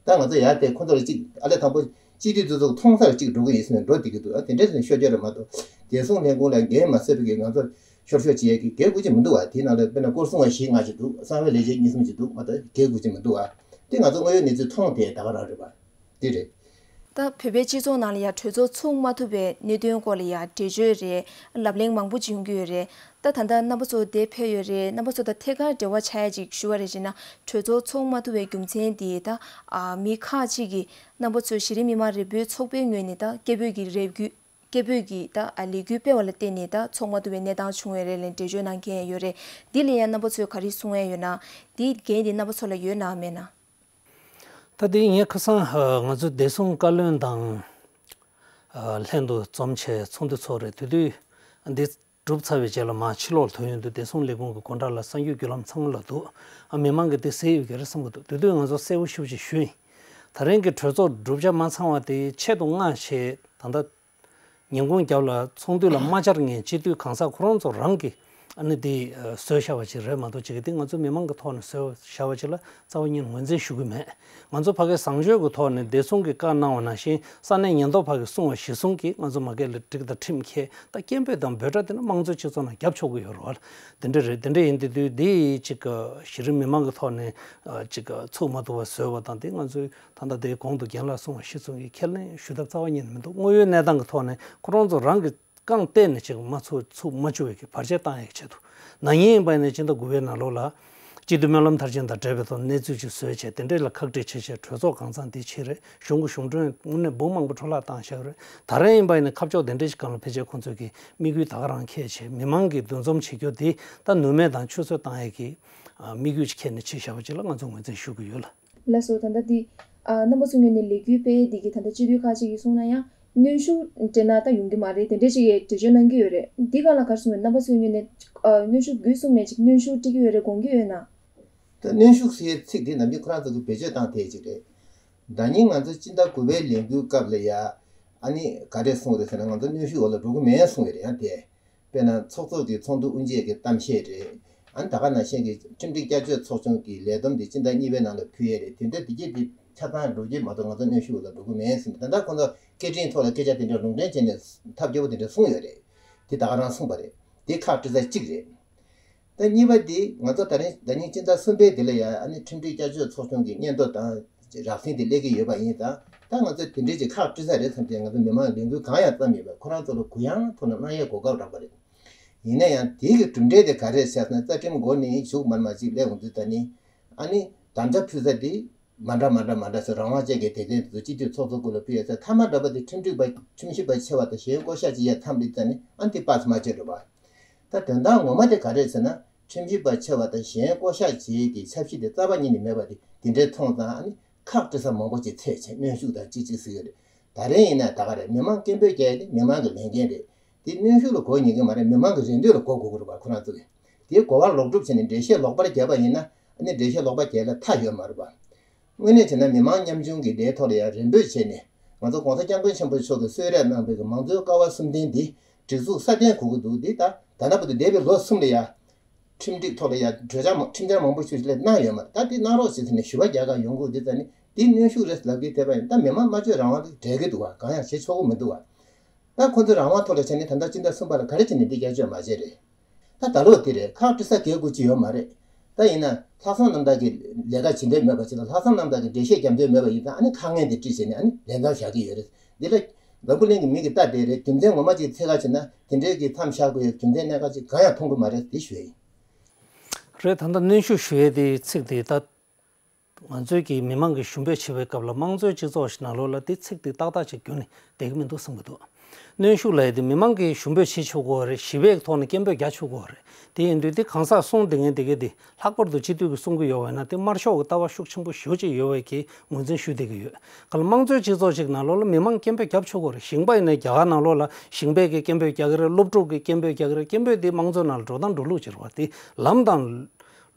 ད་ང་ཚོ་ཡར་དེ་ཁོ་ཚོ་ལ་གཅིག་ཨ་ལས་དང་པོ་སྤྱི་འཐུས་དེ་ཚོ་མཐོང་སར་གཅིག་འགྲོ་གི་ཡིན་ཟེར་ནས་འགྲོ་བསྡད་ཀྱི་འདུག་ཨ་དེ་འདྲ་ཟེར་ནས་ཤོད་རྒྱུ་རེད་མ་གཏོགས་བདེ་སྲུང་ལས་ཁུངས་ལ་འགན་མ་གསོས་པའི་གི་ང་ཚོ་ཤོར་ཤོར་བྱེད་ཡས་ཀྱི་འགན་འཁུར་གྱི་མི་འདུག་བ། དེའི་ནང་ལ་དཔེར་ན་སྐོར་སྲུང་བ་བཞི་ལྔ་ཞིག་འདུག་གསང་བའི་ལས་བྱེད་གཉིས་གསུམ་ཞིག་འདུག་མ་གཏོགས་འགན་འཁུར་གྱི་མི་འདུག་བ། དེ་ང་ཚོ་དངོས་ཡོད་གནས་ཚུལ་མཐོང་དེ་ད་ག་རང་རེད་བ། དེ་རེད། ད་བོད་པའི་སྤྱི་ཚོགས་ནང་ལ་ཡང་གྲོས་ཚོགས་ཚུགས་མ་ཐུབ་པའི་གནད་དོན་སྐོར་ལ་ཡང་འགྲེལ་བརྗོད་རེད། ལབ་གླེང་མང་པོ་ཅིག་ཡོང་གི་ཡོད་རེད། ད་ད་ལྟ་རྣམ་པ་ཚོ་འདིར་ཕེབས་ཡོད་རེད། རྣམ་པ་ཚོ་དང་ཐད་ཀར་འབྲེལ་བ་ཆགས་ཡ་ཅིག་ཞུ་བ་རེད་ཅེ་ན། གྲོས་ཚོགས་ཚུགས་མ་ཐུབ་པའི་རྒྱུ་མཚན་དེ་ད་ཨ་མི་ཁག་ཅིག་གིས་རྣམ་པ་ཚོས་གཞི་རིམ་མི་མང་རེ་འབོད་ཚོགས་པའི་ངོས་ནས་ད་སྐད་འབོད་ཀྱི་རེ་སྐུལ་སྐད་འབོད་ཀྱི་ད་ཨ་ལས་འགུལ་སྤེལ་བ་ལ་བརྟེན་ནས་ད་ཚོགས་མ་ཐུབ་པའི་གནས་སྟངས་བྱུང་བ་རེད་ལབ་འགྲེལ་བརྗོད་གནང་མཁན་ཡོད་རེད། འདི་ལ་ཡང་རྣམ་པ་ཚོས་ག་རེ་གསུང་ཡ་ཡོད་ན། འདིའི་འགན་དེ་རྣམ་པ་ཚོ་ལ་ཡོད་ནའང་མེད་ན། ད་དེ་ངས་ཁ་སང་ཨ་ང་ཚོ་བདེ་སྲུང་བཀའ་བློན་དང་ཨ་ལྷན་དུ་འཛོམས་བྱས་ཚོགས་འདུ་ཚོགས་རེད། དེ་དུས་འདི་གྲུབ་ཚར་བའི་རྗེས་ལ་མར་ཕྱི་ལོགས་ཐོན་ཡོང་དུས་བདེ་སྲུང་ལས་ཁུངས་ཀྱི་སྒོ་འགྲམ་ལ་གསར་འགྱུར་བརྒྱུད་ལམ་ཚང་མ་ལ་འདུག་ཨ་མི་མང་གིས་དེ་གཟིགས་ཡོད་ཀྱི་རེད་བསམ་གྱི་འདུག་དེ་དུས་ང་ཚོ་གསལ་པོ་ཞེ་པོ་ཅིག་ཞུས་ཡིན། ད་རིང་གི་གྲོས་ཚོགས་གྲུབ་ཆ་མ་ཚང་བ་དེ་ཆེད་དུ་མངགས་བྱས་ད་ལྟ་ཉིན་གུང་རྒྱབ་ལ་ཚོགས་འདུ་ལ་མ་བཅར་མཁན་སྤྱི་འཐུས་གང་ཟག་ཁོ་རང་ཚོ་རང་གིས་ཨ་ནི་དེ་བཟོས་བཞག་པ་ཅིག་རེད་མ་གཏོགས་ཅིག་གི་དེ་ང་ཚོ་མི་མང་གི་ཐོག་ནས་བཟོས་བཞག་པ་ཅིག་ལ་རྩ་བ་ཉིད་ངོས་འཛིན་ཞུ་གི་མེད། ང་ཚོ་ཕ་གིའི་བཟང་སྤྱོད་ཀྱི་ཐོག་ནས་བདེ་སྲུང་གིས་བཀའ་གནང་བ་ནང་བཞིན་ས་གནས་ཉེན་རྟོག་པ་གིས་གསུང་བ་གཞིར་བཟུང་གིས་ང་ཚོ་མ་སྒེར་ལ་སྒྲིག་དང་ཁྲིམས་འཁྱེར་ད་སྐད་འབོད་དང་འབོད་སྒྲ་དེ་ནི་དམངས་གཙོའི་སྤྱི་ཚོགས་ནང་རྒྱབ་ཆོག་གི་ཡོད་རེད་བ། དེ་འདྲ་རེད། དེ་འདྲ་ཡིན་དུས་དུས་དེ་ཅིག་གཞི་རིམ་མི་མང་གི་ཐོག་ནས་ཅིག་ཚུགས་མ་ཐུབ་པ་བཟོས་པ་དང་དེ་ང་ཚོའི་ད་ལྟ་དེའི་གོང་དུ་རྒན་ལགས་གསུངས་པ་གཞིར་བཟུང་གིས་ཁས་ལེན་ཞུ་ཐབས་རྩ་བ་ཉིད་ནས་མི་འདུག་དངོས་ཡོད་གནས་སྟངས་ཀྱི་ཐོག་ནས་ཁོ་རང་ཚོ་རང་གི་རྐང་བལྟས་ནས་ཅིག་མ་ཚུགས་ཚུགས་མ་བཅུག་པའི་གི་བར་ཆད་བཏང་ཡག་གི་ཆེད་དུ། ན་ནིང་ཡིན་པ་ཡིན་ན་སྤྱི་ཟླ་དགུ་པའི་ནང་ལོགས་ལ་སྤྱི་འཐུས་སྨོན་ལམ་མཐར་ཕྱིན་དང་འབྲེལ་བའི་ཐོག་གནས་ཚུལ་ཅིག་བཟོས་བྱས་དེ་འདྲས་ལ་ཁག་དཀྲི་བྱས་བྱས་གྲོས་ཚོགས་གང་ཚང་དེ་ཕྱིན་རེད། གཞུང་གི་གཞུང་གྲོན་དངོས་གནས་འབུམ་མང་པོ་འཕྲོ་བརླག་བཏང་བཞག་རེད། ད་རེས་ཡིན་པ་ཡིན་ན་ཁ་ཕྱོགས་དེ་འདྲས་ཤིག་སྒང་ལ་ཕལ་ཆེར་ཁོང་ཚོས་ཀྱི་དམིགས་ཡུལ་ད་ག་རང་འཁྱེར་བྱས་མི་མང་གི་འདུ་འཛོམས་བྱེད་རྒྱུ་དེ་ད་ནུས་མེད་དང་ཆུད་ཟོས་བཏང་ཡག་གི་དམིགས་ཡུལ་ཅིག་འཁྱེར་ནས་ཕྱིན་བཞག་པ་ཅིག་ལ་ང་ཚོ་ངོས་འཛིན་ཞུ་གི་ཡོད་ལ། ལགས་སོ། ད་ལྟ་འདི་ཨ་རྣམ་པ་ཚོའི་ངོས་ནས་ལས་འགུལ་སྤེལ་འདི་གི་ད་ལྟ་སྤྱི་འཐུས་ཁག་ཅིག་གིས་གསུངས་ན་ཡང་གནོན་ཤུགས་སྤྲད་ན་ད་ཡོང་གི་མ་རེད་དེ་འདྲས་ཅིག་གི་འགྲེལ་བརྗོད་གནང་གི་ཡོད་རེད། འདི་སྒང་ལ་ག་རེ་གསུངས་ཡོད། རྣམ་པ་ཚོའི་ངོས་ནས་ཨ་གནོན་ཤུགས་དགོས་གསུངས་ནས་ཅིག་གནོན་ཤུགས་སྤྲད་ཀྱི་ཡོད་རེད་དགོངས་ཀྱི་ཡོད་ན། ད་གནོན་ཤུགས་ཟེར་ཡའི་ཚིག་འདི་ནམ་རྒྱུན་ཁོ་རང་ཚོ་གིས་བེད་སྤྱོད་བཏང་བསྡད་ཅིག་རེད། ད་ནི་ང་ཚོ་སྤྱི་ཟླ་དགུ་པའི་ལས་འགུལ་སྐབས་ལ་ཡ་ཨ་ནི་ག་རེ་གསུངས་རེད་ཟེར་ན་ང་ཚོ་གནོན་ཤུགས་འོག་ལ་འགྲོ་གི་མེད་གསུངས་ཡོད་རེད། ཡང་དེ་དཔེར་ན་ཚོགས་གཙོ་གི་ཚོགས་འདུ་དབུ་འབྱེད་ཀྱི་གཏམ་བཤད་རེད། ཨ་ནི་ད་ག་ནང་བཞིན་གྱི་ཁྲིམས་སྒྲིག་བསྐྱར་བཅོས་ཚོགས་ཆུང་གི་ལས་བསྡོམས་དེ་སྤྱི་ཟླ་གཉིས་པའི་ནང་ལ་ཕུལ་ཡས་རེད། དེ་འདྲ་དེ་གྱད་དེ་ཆ་ཚང་འགྲོ་གི་མ་གཏོགས་ང་ཚོ་གནོན་ཤུགས་འོག་ལ་འགྲོ་གི་མེད་ཟེར་ནས་ད་ལྟ་ཁོང་ཚོ་སྐད་འཕྲིན་ཐོག་ལ་སྐད་ཆ་དེ་འདྲ་ལུང་འདྲེན་བྱས་ནས་ཐབས་སྐྱོ་པོ་དེ་འདྲ་གསུངས་ཡོད་རེད། དེ་ད་ག་རང་གསུངས་པ་རེད། དེ་ཁག་དཀྲི་ས་གཅིག་རེད། ད་གཉིས་པ་དེ་ང་ཚོ་ད་རིང་ད་ནིང་སྤྱི་ཟླ་གསུམ་པའི་དེ་ལ་ཡང་ཨ་ནི་ཁྲིམས་སྒྲིག་བསྐྱར་བཅོས་ཚོགས་ཆུང་གི་སྙན་ཐོ་དང་རགས་ཟིན་དེ་སླེབས་ཀྱི་ཡོད་པ་ཡིན་ཙང་ད་ང་ཚོས་དེ་འདྲའི་ཅིག་ཁག་དཀྲི་ས་རེད་བསམ་སྟེ་ང་ཚོ་མི་མང་ལས་འགུལ་གང་ཡང་བརྩམས་མེད་པར་ཁོ་རང་ཚོ་ལ་གུ་ཡངས་ཐོག་ནས་གནང་ཡས་གོ་སྐབས་རག་པ་རེད། ཡིན་ན་ཡང་དེའི་གི་གྲུབ་འབྲས་དེ་ག་རེ་བྱས་ཟེར་ན་རྩ་ཁྲིམས་འགོ་ནས་གཞུག་མར་མར་ཅིག་སླེབས་འོང་དུས་ད་ནི་ཨ་ནི་དམ་བཅའ་ཕུལ་ས་དེ། མ་འདྲ་མ་འདྲ་མ་འདྲ་ཟེར་རང་དབང་ཅན་གྱི་དེ་ཚོ་སྤྱི་འཐུས་ཚོགས་གཙོ་སྐུ་ལ་ཕུལ་ཡས་ཟེར་མཐའ་མ་འདྲ་པོ་དེ་ཁྲིམས་སྒྲིག་པ་ཁྲིམས་ཞིབ་པ་ཆེ་བ་དང་གཞན་བསྐོ་གཞག་བྱེད་ཡས་མཚམས་རེད་ཙང་ནི་ཨ་འདི་པས་མ་བྱས་འགྲོ་བ། ད་དོན་དག་ངོ་མ་དེ་ག་རེད་ཟེར་ན་ཁྲིམས་ཞིབ་པ་ཆེ་བ་དང་གཞན་བསྐོ་གཞག་བྱེད་ཡས་ཀྱི་ཆབ་སྲིད་དེ་རྩ་བ་ཉིད་ནས་མེད་པ་དེ་དེ་འདྲའི་མཐོང་ཙང་ཨ་ནི་ཁག་དཀྲི་ས་མང་པོ་ཅིག་འཚོལ་བྱས་གནོན་ཤུགས་དང་ཅི་ཅི་ཟེར་གྱི་རེད། ད་རེས་ཡིན་ན་ད་ག་རེད། མི་མང་སྐད་འབོད་རྒྱག་ཡས་དེ་མི་མང་གི་ལས་འགན་རེད། དེ་གནོན་ཤུགས་ལ་གོ་ཉན་གྱི་མ་རེད། མི་མང་གི་རེ་འདོད་ལ་གོ་དགོས་ཀྱི་རེད་པ། ཁོ་རང་ཚོ་གིས་དེའི་གོ་བ་ལོག་སྒྲུབ་བྱས་ནས་འགྲེལ་བཤད་ལོག་པར་བརྒྱབ་པ་ཡིན་ན་ཨ་ནི་འགྲེལ་བཤད་ལོག་པ་བརྒྱབ་ལ་མཐའ་ཡོད་མ་རེད་པ། དངོས་གནས་བྱས་ན་མི་མང་ཉམ་ཆུང་གི་ལས་ཐོག་ལ་ཡང་རེ་འབོད་བྱས་ནས་ང་ཚོ་༸གོང་ས་༸སྐྱབས་མགོན་ཆེན་པོ་མཆོག་གིས་གསོལ་རས་གནང་བའི་གི་མང་གཙོའི་ཀ་བ་གསུམ་ལྡན་འདི་སྒྲིག་འཛུགས་སྲ་བརྟན་དགོས་ཀྱི་འདུག་འདི་ད་ད་ལྟ་བར་དུ་འདས་པའི་ལོ་གསུམ་ལ་ཡང་ཁྲིམས་སྒྲིག་ཐོག་ལ་ཡང་གྲོས་འཆར་མ་ཁྲིམས་འཆར་མང་པོ་ཞིག་སླེབས་གནང་ཡོད་མ་རེད། ད་འདི་གནང་རོགས་ཞེས་ཟེར་ནས་ཞུ་བ་རྒྱག་ག་ཡོང་གི་འདི་ད་ནི་འདི་གནོན་ཤུགས་རེད་ལབ་ཀྱི་དེ་བ་ཡིན། ད་མི་མང་སྨྲ་བརྗོད་རང་དབང་དེ་འབྲེལ་གྱི་འདུག་བ། གང་ཡང་བྱེད་ཆོག་གི་མི་འདུག་བ། ད་ཁོ་ཚོའི་རང་དབང་ཐོག་ལ་བྱས་ནས་ད་ལྟ་སྤྱི་ཟླ་གསུམ་པ་ལ་ག་རེ་བྱས་ནས་འདི་བསྐྱར་བཅོས་མ་བྱས་རེད། ད་ད་ལོ་དེ་རེད། ཁག་དཀྲི་ས་གལ་དགོས་ཀྱི་ཡོད་མ་རེད། ད་ཡིན་ན་ལྷག་བསམ་རྣམ་དག་གིས་ལས་ཀ་བྱེད་འདོད་མེད་པ་ཅིག་དང་ལྷག་བསམ་རྣམ་དག་གིས་འགྲེལ་བཤད་རྒྱབ་འདོད་མེད་པ་ཡིན་ཙང་ཨ་ནི་ཁ་ངན་དེ་དཀྲིས་བྱས་ནས་ཨ་ནི་ལན་འདང་བཞག་གི་ཡོད་རེད། འདི་ལ་འཛམ་བུ་གླིང་གི་མི་གིས་ལྟ་བསྡད་རེད། རྒྱུ་མཚན་ངོ་མ་ཅིག་འཚོལ་ག་བྱེད་ན་དེ་འདྲའི་གི་མཚམས་བཞག་དགོས་ཡོད་རྒྱུ་མཚན་གནད་འགག་ཅིག་གང་ཡང་མཐོང་གི་མ་རེད། དེ་ཞུ་ཡ་ཡིན། རེད། ད་ལྟ་གནོན་ཤུགས་ཞུ་ཡས་དེ་ཚིག་དེ་ད་ང་ཚོའི་གི་མི་མང་གི་ཞུ་འབོད་བྱེད་པའི་སྐབས་ལ་དམངས་གཙོའི་སྤྱི་ཚོགས་ཤིག་ནང་ལོགས་ལ་དེ་ཚིག་དེ་ཏག་ཏག་ཅིག་རྒྱུན་ནས་བསྡད་ཀྱི་མི་འདུག་བསམ་གྱི་འདུག་གནོན་ཤུགས་ལབ་ཡས་དེ་མི་མང་གིས་ཞུ་འབོད་བྱེད་ཆོག་གི་ཡོད་རེད། ཞི་བའི་ཐོག་ནས་སྐད་འབོད་རྒྱག་ཆོག་གི་ཡོད་རེད། དེ་ཡིན་དུས་དེ་གང་ཟག་གསུང་བསྡད་མཁན་དེ་གས་དེ་ལྷག་པར་དུ་སྤྱི་འཐུས་ཀྱིས་གསུང་གི་ཡོད་པ་ཡིན་ན་དེ་དམར་ཤོག་གི་ལྟ་བ་ཤུགས་ཆེན་པོ་ཞེ་པོ་ཅིག་ཡོད་པའི་གི་ངོས་འཛིན་ཞུ་བསྡད་ཀྱི་ཡོད། ག་ལ་དམངས་གཙོའི་སྤྱི་ཚོགས་ཤིག་ནང་ལོགས་ལ་མི་མང་སྐད་འབོད་རྒྱབ་ཆོག་གི་རེད། ཞིང་པ་ཡིན་ན་རྒྱ་གར་ནང་ལོགས་ལ་ཞིང་པས་གི་སྐད་འབོད་རྒྱག་གི་རེད། སློབ་ཕྲུག་གིས་སྐད་འབོད་རྒྱག་གི་རེད། སྐད་འབོད་དེ་དམངས་གཙོའི་ནང་ལ་འགྲོ་སྟངས་འགྲོ་ལུགས་ཅིག་རེད་བ། དེ་ལམ་དང་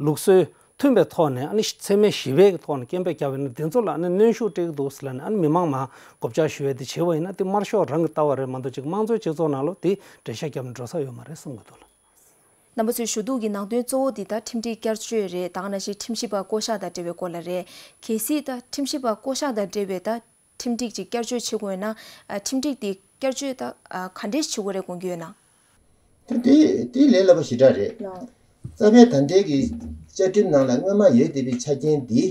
ལུགས་སྲོལ་མཐུན་པའི་ཐོག་ནས་ཨ་ནི་འཚེ་མེད་ཞི་བའི་ཐོག་ནས་སྐད་འབོད་བརྒྱབ་ཡོད་ན་དེ་ཚོ་ལ་ཨ་ནི་གནོན་ཤུགས་སྤྲད་ཀྱི་འདུག་ཟེར་ལབ་ནས་ཨ་ནི་མི་མང་མར་གོ་བཅག་ཞུ་ཡས་དེ་བྱས་པ་ཡིན་ན་དེ་དམར་ཤོག་རང་གི་ལྟ་བ་རེད་མ་གཏོགས་ཅིག་དམངས་གཙོའི་སྤྱི་ཚོགས་ནང་ལོགས་དེ་འགྲེལ་བཤད་བརྒྱབ་ནས་འགྲོ་ས་ཡོད་མ་རེད་བསམ་གྱི་འདུག་ལགས། རྣམ་པ་ཚོས་ཞུ་གཏུག་གི་ནང་དོན་གཙོ་བོ་འདི་ད་ཁྲིམས་སྒྲིག་བསྐྱར་བཅོས་རེད། ད་ག་ནང་བཞིན་ཁྲིམས་ཞིབ་པ་བསྐོ་གཞག་དང་འབྲེལ་བའི་སྐོར་ལ་རེད། གལ་སྲིད་ད་ཁྲིམས་ཞིབ་པ་བསྐོ་གཞག་དང་འབྲེལ་བའི་ད་ཁྲིམས་སྒྲིག་ཅིག་བསྐྱར་བཅོས་བྱེད་དགོས་ན། ཨ། ཁྲིམས་སྒྲིག་དེ་བསྐྱར་བཅོས་ད་ཨ་ག་འདྲས་བྱེད་དགོས་རེད་དགོངས་ཀྱི་ཡོད་ན། ད་དེ་དེ་ལས་སླ་པོ་ཞེ་དྲག་རེད། ལགས། རྩ་བའི་ད་ལྟའི་གི་བཅའ་ཁྲིམས་ནང་ལ་སྔོན་མ་ཡོད་བསྡད་པའི་ཆ་རྐྱེན་འདི།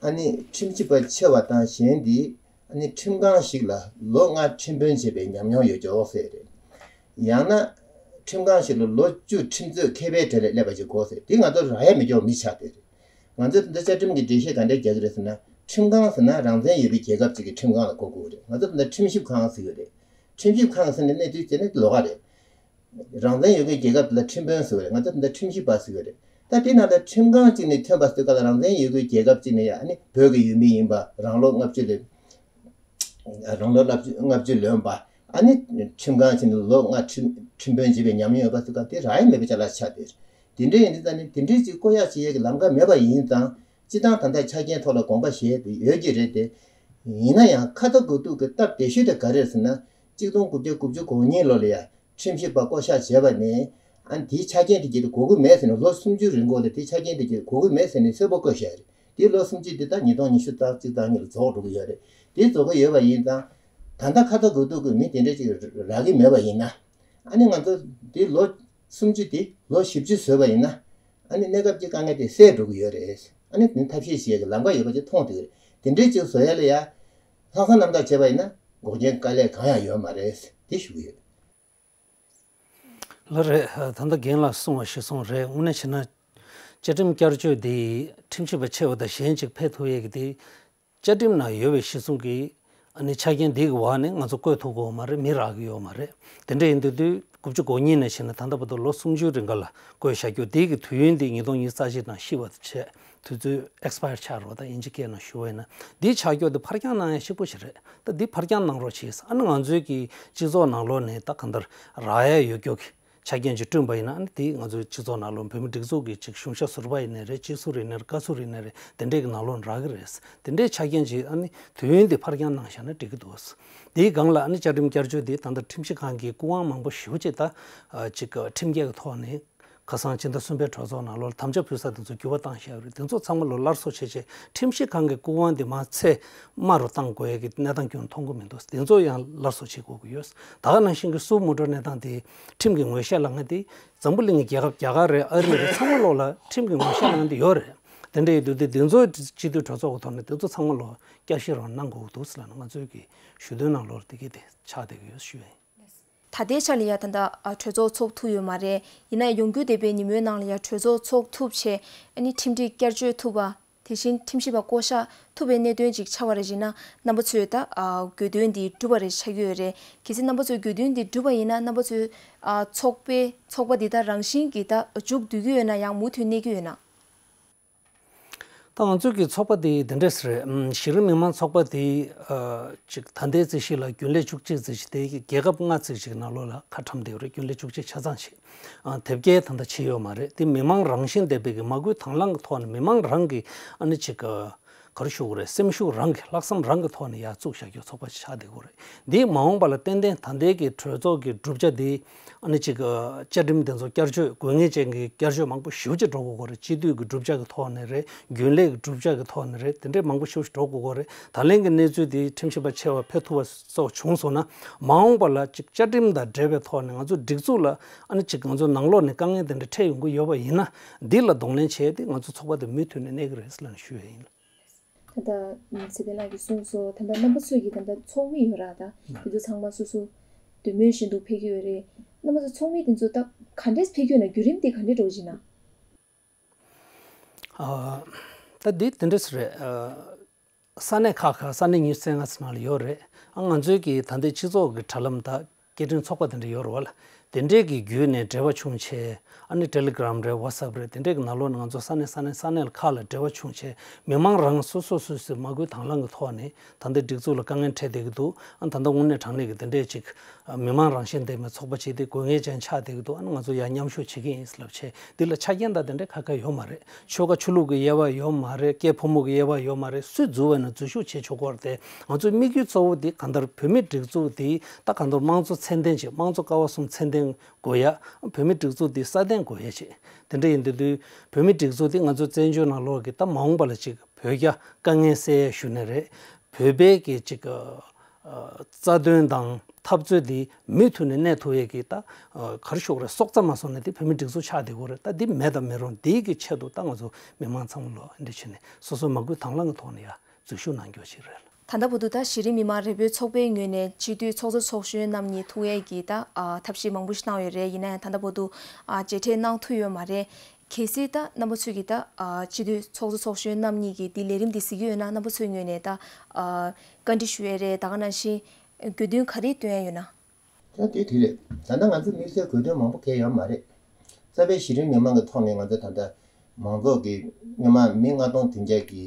ཨ་ནི་ཁྲིམས་ཞིབ་པ་ཆེ་བ་དང་གཞན་འདི་ཨ་ནི་ཁྲིམས་ཁང་ཞིག་ལ་ལོ་ལྔ་ཁྲིམས་དཔོན་བྱས་པའི་ཉམས་མྱོང་ཡོད་ཀྱོག་ཟེར་རེད། ཡང་ན་ཁྲིམས་ཁང་ཞིག་ལ་ལོ་བཅུ་ཁྲིམས་རྩོད་མཁས་པའི་གྲས་ལ་སླེབས་པ་ཞིག་དགོས་ཟེར། དེ་ང་ཚོ་རག་ཡ་མེད་ཀྱོག་མི་ཆགས་བསྡད་རེད། ང་ཚོས་ད་ལྟ་བཅའ་ཁྲིམས་ཀྱི་འགྲེལ་བཤད་ག་འདྲས་རྒྱག་གི་རེད་ཟེར་ན། ཁྲིམས་ཁང་ཟེར་ན་རང་བཙན་ཡོད་པའི་རྒྱལ་ཁབ་ཅིག་གི་ཁྲིམས་ཁང་ལ་གོ་དགོས་རེད། ང་ཚོ་ད་ལྟ་ཁྲིམས་ཞིབ་ཁང་ཟེར་གྱི་རེད། ཁྲིམས་ཞིབ་ཁང་ཟེར་ནས་གནས་ཚུལ་བྱས་ན་ལོགས་ཀ་རེད། རང་བཙན་ཡོད་པའི་རྒྱལ་ཁབ་ལ་ཁྲིམས་དཔོན་ཟེར་གྱི་རེད། ང་ཚོ་ད་ལྟ་ཁྲིམས་ཞིབ་པ་ཟེར་གྱི་རེད། ད་དེ་ནང་ལ་ཁྲིམས་ཁང་གཅིག་ནས་ཐོན་པ་ཟེར་ག་ལ་རང་བཙན་ཡོད་པའི་རྒྱལ་ཁབ་ཅིག་ནས་ཡ་ཨ་ནི་བོད་ཀྱི་ཡུལ་མི་ཡིན་པ་རང་ལོ་ལྔ་བཅུ་ལོན། རང་ལོ་ལྔ་བཅུ་ལོན་པ། ཨ་ནི་ཁྲིམས་ཁང་ཞིག་ནས་ལོ་ལྔ་ཁྲིམས་ཁྲིམས་དཔོན་བྱས་པའི་ཉམས་མྱོང་ཡོད་པ་ཟེར་ག་དེ་རག་ཡ་མེད་པའི་ཅ་ལག་ཆགས་བསྡད་རེད། དེ་འདྲ་ཡིན་དུས་ད་ནི་དེ་འདྲའི་ཅིག་བསྐོ་གཞག་བྱེད་ཡས་ཀྱི་ལམ་ཁ་མེད་པ་ཡིན་ཙང་། སྤྱི་བཏང་ད་ལྟ་ཆ་རྐྱེན་ཐོག་ལ་དགོངས་པ་བཞེས་ཏེ་ཡོད་ཀྱི་རེད་དེ། ཡིན་ན་ཡང་ཁ་ཚ་དགོས་གཏུག་གི་སྟབས་བདེ་ཤོས་དེ་ག་རེ་རེད་ཟེར་ན། གཅིག་སྟོང་དགུ་བརྒྱ་དགུ་བཅུ་གོ་གཉིས་ལོ་ལ་ཡ་ཁྲིམས་ཞིབ་པ་བསྐོ་གཞག་བྱས་པ་ནས། ཨ་ནི་དེའི་ཆ་རྐྱེན་དེ་གྱད་དེ་དགོས་ཀྱི་མེད་ཟེར་ནས་ལོ་སུམ་ཅུ་རིང་གོང་ལ་དེའི་ཆ་རྐྱེན་དེ་གྱད་དེ་དགོས་ཀྱི་མེད་ཟེར་ནས་གསལ་པོ་བཀོད་བཞག་རེད། དེ་ལོ་སུམ་ཅུ་དེ་ད་ཉིས་སྟོང་ཉི་ཤུ་རྩ་གཅིག་རྩ་གཉིས་ལ་རྫོགས་འགྲོ་གི་ཡོད་རེད། དེ་རྫོགས་ཀྱི་ཡོད་པ་ཡིན་ཙང་། ད་ལྟ་ཁ་ཚ་དགོས་གཏུག་གི་མི་དེ་འདྲ་ཅིག་རག་གི་མེད་པ་ཡིན་ན། ཨ་ནི་ང་ཚོ་དེ་ལོ་སུམ་ཅུ་དེ་ལོ་བཞི་བཅུ་བཟོས་པ་ཡིན་ན། ཨ་ནི་གནས་སྐབས་ཀྱི་དཀའ་ངལ་དེ་སེལ་འགྲོ་གི་ཡོད་རེད། ཨ་ནི་དེ་ཐབས་ཤེས་བྱེད་ཀྱི་ལམ་ཁ་ཡོད་པ་ཅིག་མཐོང་ཐུབ་ཀྱི་རེད། དེ་འདྲའི་ཅིག་བཟོ་ཡ་ལ་ཡ། ལྷག་བསམ་རྣམ་དག་བྱས་པ་ཡིན་ན་འགོག་རྐྱེན་དཀའ་ལས་གང་ཡང་ཡོད་མ་རེད་དེ་ཞུ་གི་ཡོད། ལགས་རེད། ད་ལྟ་རྒན་ལགས་གསུངས་པ་གཞིར་བཟུང་རེད། དངོས་གནས་བྱས་ན་བཅའ་ཁྲིམས་བསྐྱར་བཅོས་འདི་ཁྲིམས་ཞིབ་པ་ཆེ་བ་དང་གཞན་གཅིག་ཕེབས་ཐུབ་ཡས་ཀྱི་དེ་བཅའ་ཁྲིམས་ནང་ཡོད་པའི་གཞིར་བཟུང་གི་ཨ་ནི་ཆ་རྐྱེན་འདི་གི་འོག་ནས་ང་ཚོ་བསྐོ་ཐུབ་ཀྱི་ཡོད་མ་རེད། མི་རག་གི་ཡོད་མ་རེད། དེ་འདྲ་ཡིན་དུས་དུས་དགུ་བཅུ་གོ་གཉིས་ནས་བྱས་ནས་ད་ལྟ་བར་དུ་ལོ་སུམ་ཅུའི་རིང་ག་ལ་བསྐོས་བཞག་རྒྱུ་འདི་གི་དུས་ཡུན་འདི་ཉིས་སྟོང་ཉི་ཤུ་རྩ་གཅིག་ནང་ཤི་བ་བྱས། དུས་ཚོད་ཨེག་སི་པ་ཡར་ཆགས་རོགས་ད་དབྱིན་ཇི་སྐད་ནང་ཞུ་བ་ཡིན་ན། འདི་ཆགས་རྒྱུ་འདི་ཕར་འགྱངས་གནང་ཡ་གཅིག་པོ་ཞིག་རེད། ད་འདི་ཕར་འགྱངས་གནང་རོགས་བྱེད། ཨ་ནི་ང་ཚོའི་གི་སྤྱི་ཚོགས་ནང་ལོགས་ནས་ད་གང་ལྟར་རག་ཡ་ཡོད་རྒྱུ་གི་ཆ་རྐྱེན་ཅིག་བསྐྲུན་པ་ཡིན་ན། ཨ་ནི་འདི་ང་ཚོའི་སྤྱི་ཚོགས་ནང་ལོགས་བོད་མི་སྒྲིག་འཛུགས་ཀྱི་ཅིག་གཞུང་ཞབས་ཟུར་པ་ཡིན་ནའི་རེད། སྤྱི་ཟུར་ཡིན་ནའི་རེད། བཀའ་ཟུར་ཡིན་ནའི་རེད། དེ་འདྲས་ཀྱི་ནང་ལོགས་ནས་རག་གི་རེད། དེ་འདྲའི་ཆ་རྐྱེན་ཅིག་ཨ་ནི་དུས་ཡུན་འདི་ཕར་འགྱངས་གནང་བཞག་ན་འགྲིག་གི་འདུག། དེའི་སྒང་ལ་ཨ་ནི་བཅའ་ཁྲིམས་བསྐྱར་བཅོས་འདི་ད་ལྟ་ཁྲིམས་ཞིབ་ཁང་གི་སྐུ་དབང་མང་པོ་ཞེ་པོ་ཅིག་ད་ཅིག་ཁྲིམས་འགལ་གྱི་ཐོག་ནས། ཁ་སང་ཕྱི་ཟླ་གསུམ་པའི་གྲོས་ཚོགས་ནང་ལོགས་ལ་དམ་བཅའ་ཕུལ་ས་དེ་ཚོ་འགྱུར་བ་བཏང་བཞག་ཡོད་རེད། དེ་ཚོ་ཚང་མ་ལོ་སླར་གསོ་བྱས་བྱས་ཁྲིམས་ཞིབ་ཁང་གི་སྐུ་དབང་དེ་མ་ཚད་དམའ་རུ་བཏང་དགོས་ཡས་ཀྱི་གནས་སྟངས་ཁྱོན་མཐོང་གི་མི་འདུག། དེ་ཚོ་ཡང་སླར་གསོ་བྱེད་དགོས་ཀྱི་ཡོད། ད་ག་ནང་བཞིན་གྱི་སུའུ་མོ་ཊ་གནས་སྟངས་དེ་ཁྲིམས་ཀྱི་ངོས་བཤད་ལ་ང་དེ་འཛམ་བུ་གླིང་གི་རྒྱལ་ཁབ་རྒྱ་གར་རེད། ཨ་རི་རེད། ཚང་མ་ལོགས་ལ་ཁྲིམས་ཀྱི་ངོས་བཤད་ལ་ང་དེ་ཡོད་རེད། དེ་འདྲ་ཡོད་དུས་དེ་དེ་ཚོ་སྤྱི་འཐུས་གྲོས་ཚོགས་ཀྱི་ཐོག་ནས་དེ་ཚོ་ཚང་མ་ལོགས་བསྐྱར་ཞིབ་རང་གནང་དགོས་ཀྱི་འདུག་ཟེར་ལབ་ན། ང་ཚོའི་གི་ཞུ་དོན་ནང་ལོགས་དེ་གི་དེ་ཆགས་བསྡད་ཀྱི་ཡོད་ཞུ་ཡ་ཡིན། ད་ལྟའི་ཆ་ལ་ཡ་ད་ལྟ་ཨ་གྲོས་ཚོགས་ཚོགས་ཐུབ་ཡོད་མ་རེད། ཡིན་ན་ཡང་ཡོང་རྒྱུ་བསྡད་པའི་ཉིན་མོའི་ནང་ལ་ཡ་གྲོས་ཚོགས་ཚོགས་ཐུབ་བྱས། ཨ་ནི་ཁྲིམས་སྒྲིག་བསྐྱར་བཅོས་ཐུབ་པ། དེ་བཞིན་ཁྲིམས་ཞིབ་པ་བསྐོ་གཞག་ཐུབ་པའི་གནད་དོན་ཅིག་ཆགས་པ་རེད་བཞིན་ན། རྣམ་པ་ཚོས་ད་ཨ་དགོས་འདུན་འདི་འགྲུབ་པ་རེད་ཆགས་ཀྱི་ཡོད་རེད། གལ་སྲིད་རྣམ་པ་ཚོས་དགོས་འདུན་འདི་འགྲུབ་པ་ཡིན་ན། རྣམ་པ་ཚོས་ཨ་ཚོགས་པའི་ཚོགས་པ་འདི་ད་རང་བཞིན་གྱིས་ད་མཇུག་བསྡུ་གི་ཡོད་ན་ཡང་མུ་མཐུད་གནས་ཀྱི་ཡོད་ན། ད་ང་ཚོའི་གི་ཚོགས་པ་དེ་དེ་འདྲས་རེད། ཨམ། གཞི་རིམ་མི་མང་ཚོགས་པ་དེ་ཨ་ཅིག་ད་ལྟའི་རྩིས་གཞི་ལ་རྒྱུན་ལས་བཅུ་གཅིག་ཙམ་ཞིག་དེ་རྒྱལ་ཁབ་ལྔ་ཙམ་ཞིག་ནང་ལོགས་ལ་ཁ་ཁྲམ་བསྡད་ཡོད་རེད། རྒྱུན་ལས་བཅུ་གཅིག་ཆ་ཚང་ཞིག། ཨ། དེབ་སྐྱེལ་ད་ལྟ་བྱས་ཡོད་མ་རེད། དེ་མི་མང་རང་བཞིན་ལྡན་པའི་གི་མ་བསྐུལ་དང་བླངས་ཀྱི་ཐོག་ནས་མི་མང་རང་གི་ཨ་ནི་ཅིག་ག་རེ་ཞུ་དགོས་རེད། སེམས་ཤུགས་རང་གི་ལྷག་བསམ་རང་གི་ཐོག་ནས་ཡར་བཙུགས་བཞག་རྒྱུ་ཚོགས་པ་ཆགས་བསྡད་ཡོད་རེད། འདིས་མ་འོངས་པ་ལ་ཏན་ཏན་ད་ལྟའི་གི་གྲོས་ཚོགས་ཀྱི་གྲུབ་ཆ་འདི་ཨ་ནི་ཅིག་ག་བཅའ་ཁྲིམས་དེ་ཚོ་བསྐྱར་བཅོས་དགོས་ངེས་ཅན་གྱི་བསྐྱར་བཅོས་མང་པོ་ཞེ་པོ་ཅིག་འགྲོ་དགོས་ཀྱི་ཡོད་རེད། སྤྱི་འཐུས་ཀྱི་གྲུབ་ཆ་གི་ཐོག་ནས་རེད། རྒྱུན་ལས་ཀྱི་གྲུབ་ཆ་གི་ཐོག་ནས་རེད། དེ་འདྲས་མང་པོ་ཞེ་པོ་ཅིག་འགྲོ་དགོས་ཀྱི་ཡོད་རེད། ད་ལན་གྱི་གནས་ཚུལ་འདི་ཁྲིམས་ཞིབ་པ་ཆེ་བ་ཕེབས་ཐུབ་པ་སོགས་བྱུང་སོང་ན། མ་འོངས་པ་ལ་ཅིག་བཅའ་ཁྲིམས་དང་འབྲེལ་བའི་ཐོག་ནས་ང་ཚོ་སྒྲིག་འཛུགས་ལ་ཨ་ནི་ཅིག་ང་ཚོ་ནང་ལོགས་ནས་དཀའ་ངལ་དེ་འདྲ་འཕྲད་ཡོང་གི་ཡོད་པ་ཡིན་ན། འདི་ལ་གདོང་ལེན་བྱས་ཏེ་ང་ཚོ་ཚོགས་པ་དེ་མུ་མཐུད་ནས་གནས་ཀྱི་རེད་ཟེར་ལབ་ནས་ཞུ་ཡ་ཡིན། ད་ལྟ་ཚེ་བརྟན་ལགས་ཀྱིས་གསུངས་སོང་། ད་ལྟ་རྣམ་པ་ཚོས་ཀྱི་ད་ལྟ་ཚོགས་མི་ཡོད་ར། ད་དེ་ཚོ་ཚང་མ་སོ་སོ་འདོད་མོས་བཞིན་དུ་ཕེབས་ཀྱི་ཡོད་རེད། རྣམ་པ་ཚོ་ཚོགས་མི་དེ་ཚོ་ད་ག་འདྲས་ཕེབས་ཀྱི་ཡོད་ན། བརྒྱུད་རིམ་དེ་ག་འདྲས་འགྲོ་གི་ཡིན་ན། ཨ། ད་འདི་དེ་འདྲ་ཞིག་རེད། ཨ། ས་གནས་ཁག་ཁག་ས་གནས་ཉི་ཤུ་རྩ་ལྔ་ཚོ་ནང་ལ་ཡོད་རེད། ཨ། ང་ཚོའི་གི་ད་ལྟའི་སྤྱི་ཚོགས་ཀྱི་དྲ་ལམ་དང་སྐད་འཕྲིན་ཚོགས་པ་དེ་འདྲ་ཡོད་རེད་བ་ལ། དེ་འདྲའི་གི་བརྒྱུད་ནས་འབྲེལ་བ་བྱུང་བྱས། ཨ་ནི་Telegram་རེད། WhatsApp་རེད། དེ་འདྲའི་གི་ནང་ལོགས་ནས་ང་ཚོ་ས་གནས་ས་གནས་ས་གནས་ཁག་ལ་འབྲེལ་བ་བྱུང་བྱས། མི་མང་རང་སོ་སོ་སོ་སོས་མ་བསྐུལ་དང་བླངས་ཀྱི་ཐོག་ནས་ད་ལྟའི་སྒྲིག་འཛུགས་ལ་དཀའ་ངལ་འཕྲད་བསྡད་ཀྱི་འདུག་ཨ། ད་ལྟ་དངོས་གནས་དྲང་གནས་ཀྱི་དེ་འདྲའི་ཅིག་མི་མང་རང་བཞིན་ལྡན་པའི་ཚོགས་པ་ཅིག་དེ་དགོས་ངེས་ཅན་ཆགས་བསྡད་ཀྱི་འདུག་ཨ་ནི་ང་ཚོ་ཡར་མཉམ་ཞུགས་བྱེད་ཀྱི་ཡིན་ལབ་བྱས། འདི་ལ་ཆ་རྐྱེན་དང་དེ་འདྲ་ག་ག་ཡོད་མ་རེད། ཆོལ་ཁ་ཆོས་ལུགས་ཀྱི་དབྱེ་བ་ཡོད་མ་རེད། སྐྱེས་ཕོ་མོ་གི་དབྱེ་བ་ཡོད་མ་རེད། སུས་འཛུལ་བ་ཡིན་ན་འཛུལ་ཞུགས་བྱེད་ཆོག་གི་རེད་དེ། ང་ཚོའི་དམིགས་ཡུལ་གཙོ་བོ་དེ་གང་ལྟར་བོད་མིའི་སྒྲིག་འཛུགས་དེ་ད་གང་ལྟར་དམངས་གཙོ་ཚད་ལྡན་ཅིག་དམངས་གཙོ་ཀ་བ་གསུམ་ཚད་ལྡན་དགོས་ཡ། བོད་མིའི་སྒྲིག་འཛུགས་དེ་སྲ་བརྟན་དགོས་ཡ་ཅིག་དེ་འདྲ་ཡིན་དུས་དུས་བོད་མིའི་སྒྲིག་འཛུགས་དེ་ང་ཚོའི་བཙན་བྱོལ་ནང་ལོགས་ཀྱི་ད་མ་འོངས་པ་ལ་ཅིག་བོད་རྒྱ་དཀའ་ངལ་སེལ་ཡ་ཞུ་ནི་རེད། བོད་པའི་གི་ཅིག་ཨ། རྩ་དོན་དང་འཐབ་རྩོད་འདི་མུ་མཐུད་ནས་གནས་ཐུབ་ཡས་ཀྱི་ད། ཨ། ག་རེ་ཞུ་དགོས་རེད། སྲོག་རྩ་མ་སོང་ན་འདི་བོད་མི་སྒྲིག་འཛུགས་ཆགས་བསྡད་ཀྱི་རེད། ད་འདི་མེད་དང་མི་རུང་འདི་གི་ཆེད་དུ་ད་ང་ཚོ་མི་མང་ཚང་མ་ལོ་འདི་བྱས་ནས་སོ་སོ་མ་བསྐུལ་དང་བླངས་ཀྱི་ཐོག་ནས་ཡ་འཛུལ་ཞུགས་གནང་རྒྱུ་ཞིག་རེད། ད་ལྟ་བར་དུ་ད་གཞི་རིམ་མི་མང་རེ་འབོད་ཚོགས་པའི་ངོས་ནས་སྤྱི་འཐུས་ཚོགས་གཙོ་ཚོགས་གཞོན་རྣམ་གཉིས་ཐུག་ཡས་ཀྱི་ད། ཨ། ཐབས་ཤེས་མང་པོ་ཞིག་གནང་ཡོད་རེད། ཡིན་ན་ཡང་ད་ལྟ་བར་དུ། ཨ། མཇལ་འཕྲད་གནང་ཐུབ་ཡོད་མ་རེད། གལ་སྲིད་ད་རྣམ་པ་ཚོས་ཀྱིས་ད། ཨ། སྤྱི་འཐུས་ཚོགས་གཙོ་ཚོགས་གཞོན་རྣམ་གཉིས་ཀྱིས་འདི་ལས་རིམ་འདི་གཟིགས་ཀྱི་ཡོད་ན་རྣམ་པ་ཚོའི་ངོས་ནས་ད། ཨ། བཀའ་འདྲི་ཞུ་ཡས་རེད། ད་ག་ནང་བཞིན་དགོས་འདུན་ག་རེ་བཏོན་ཡས་ཡོད་ན། ད་དེ་དེ་རེད། ད་ལྟ་ང་ཚོ་དམིགས་བསལ་དགོས་འདུན་མང་པོ་གང་ཡང་ཡོད་མ་རེད། རྩ་བའི་གཞི་རིམ་མི་མང་གི་ཐོག་ནས་ང་ཚོ་ད་ལྟ་མང་ཚོགས་ཀྱི་སྔོན་མ་མི་ལྔ་སྟོང་བདུན་བརྒྱ་གི་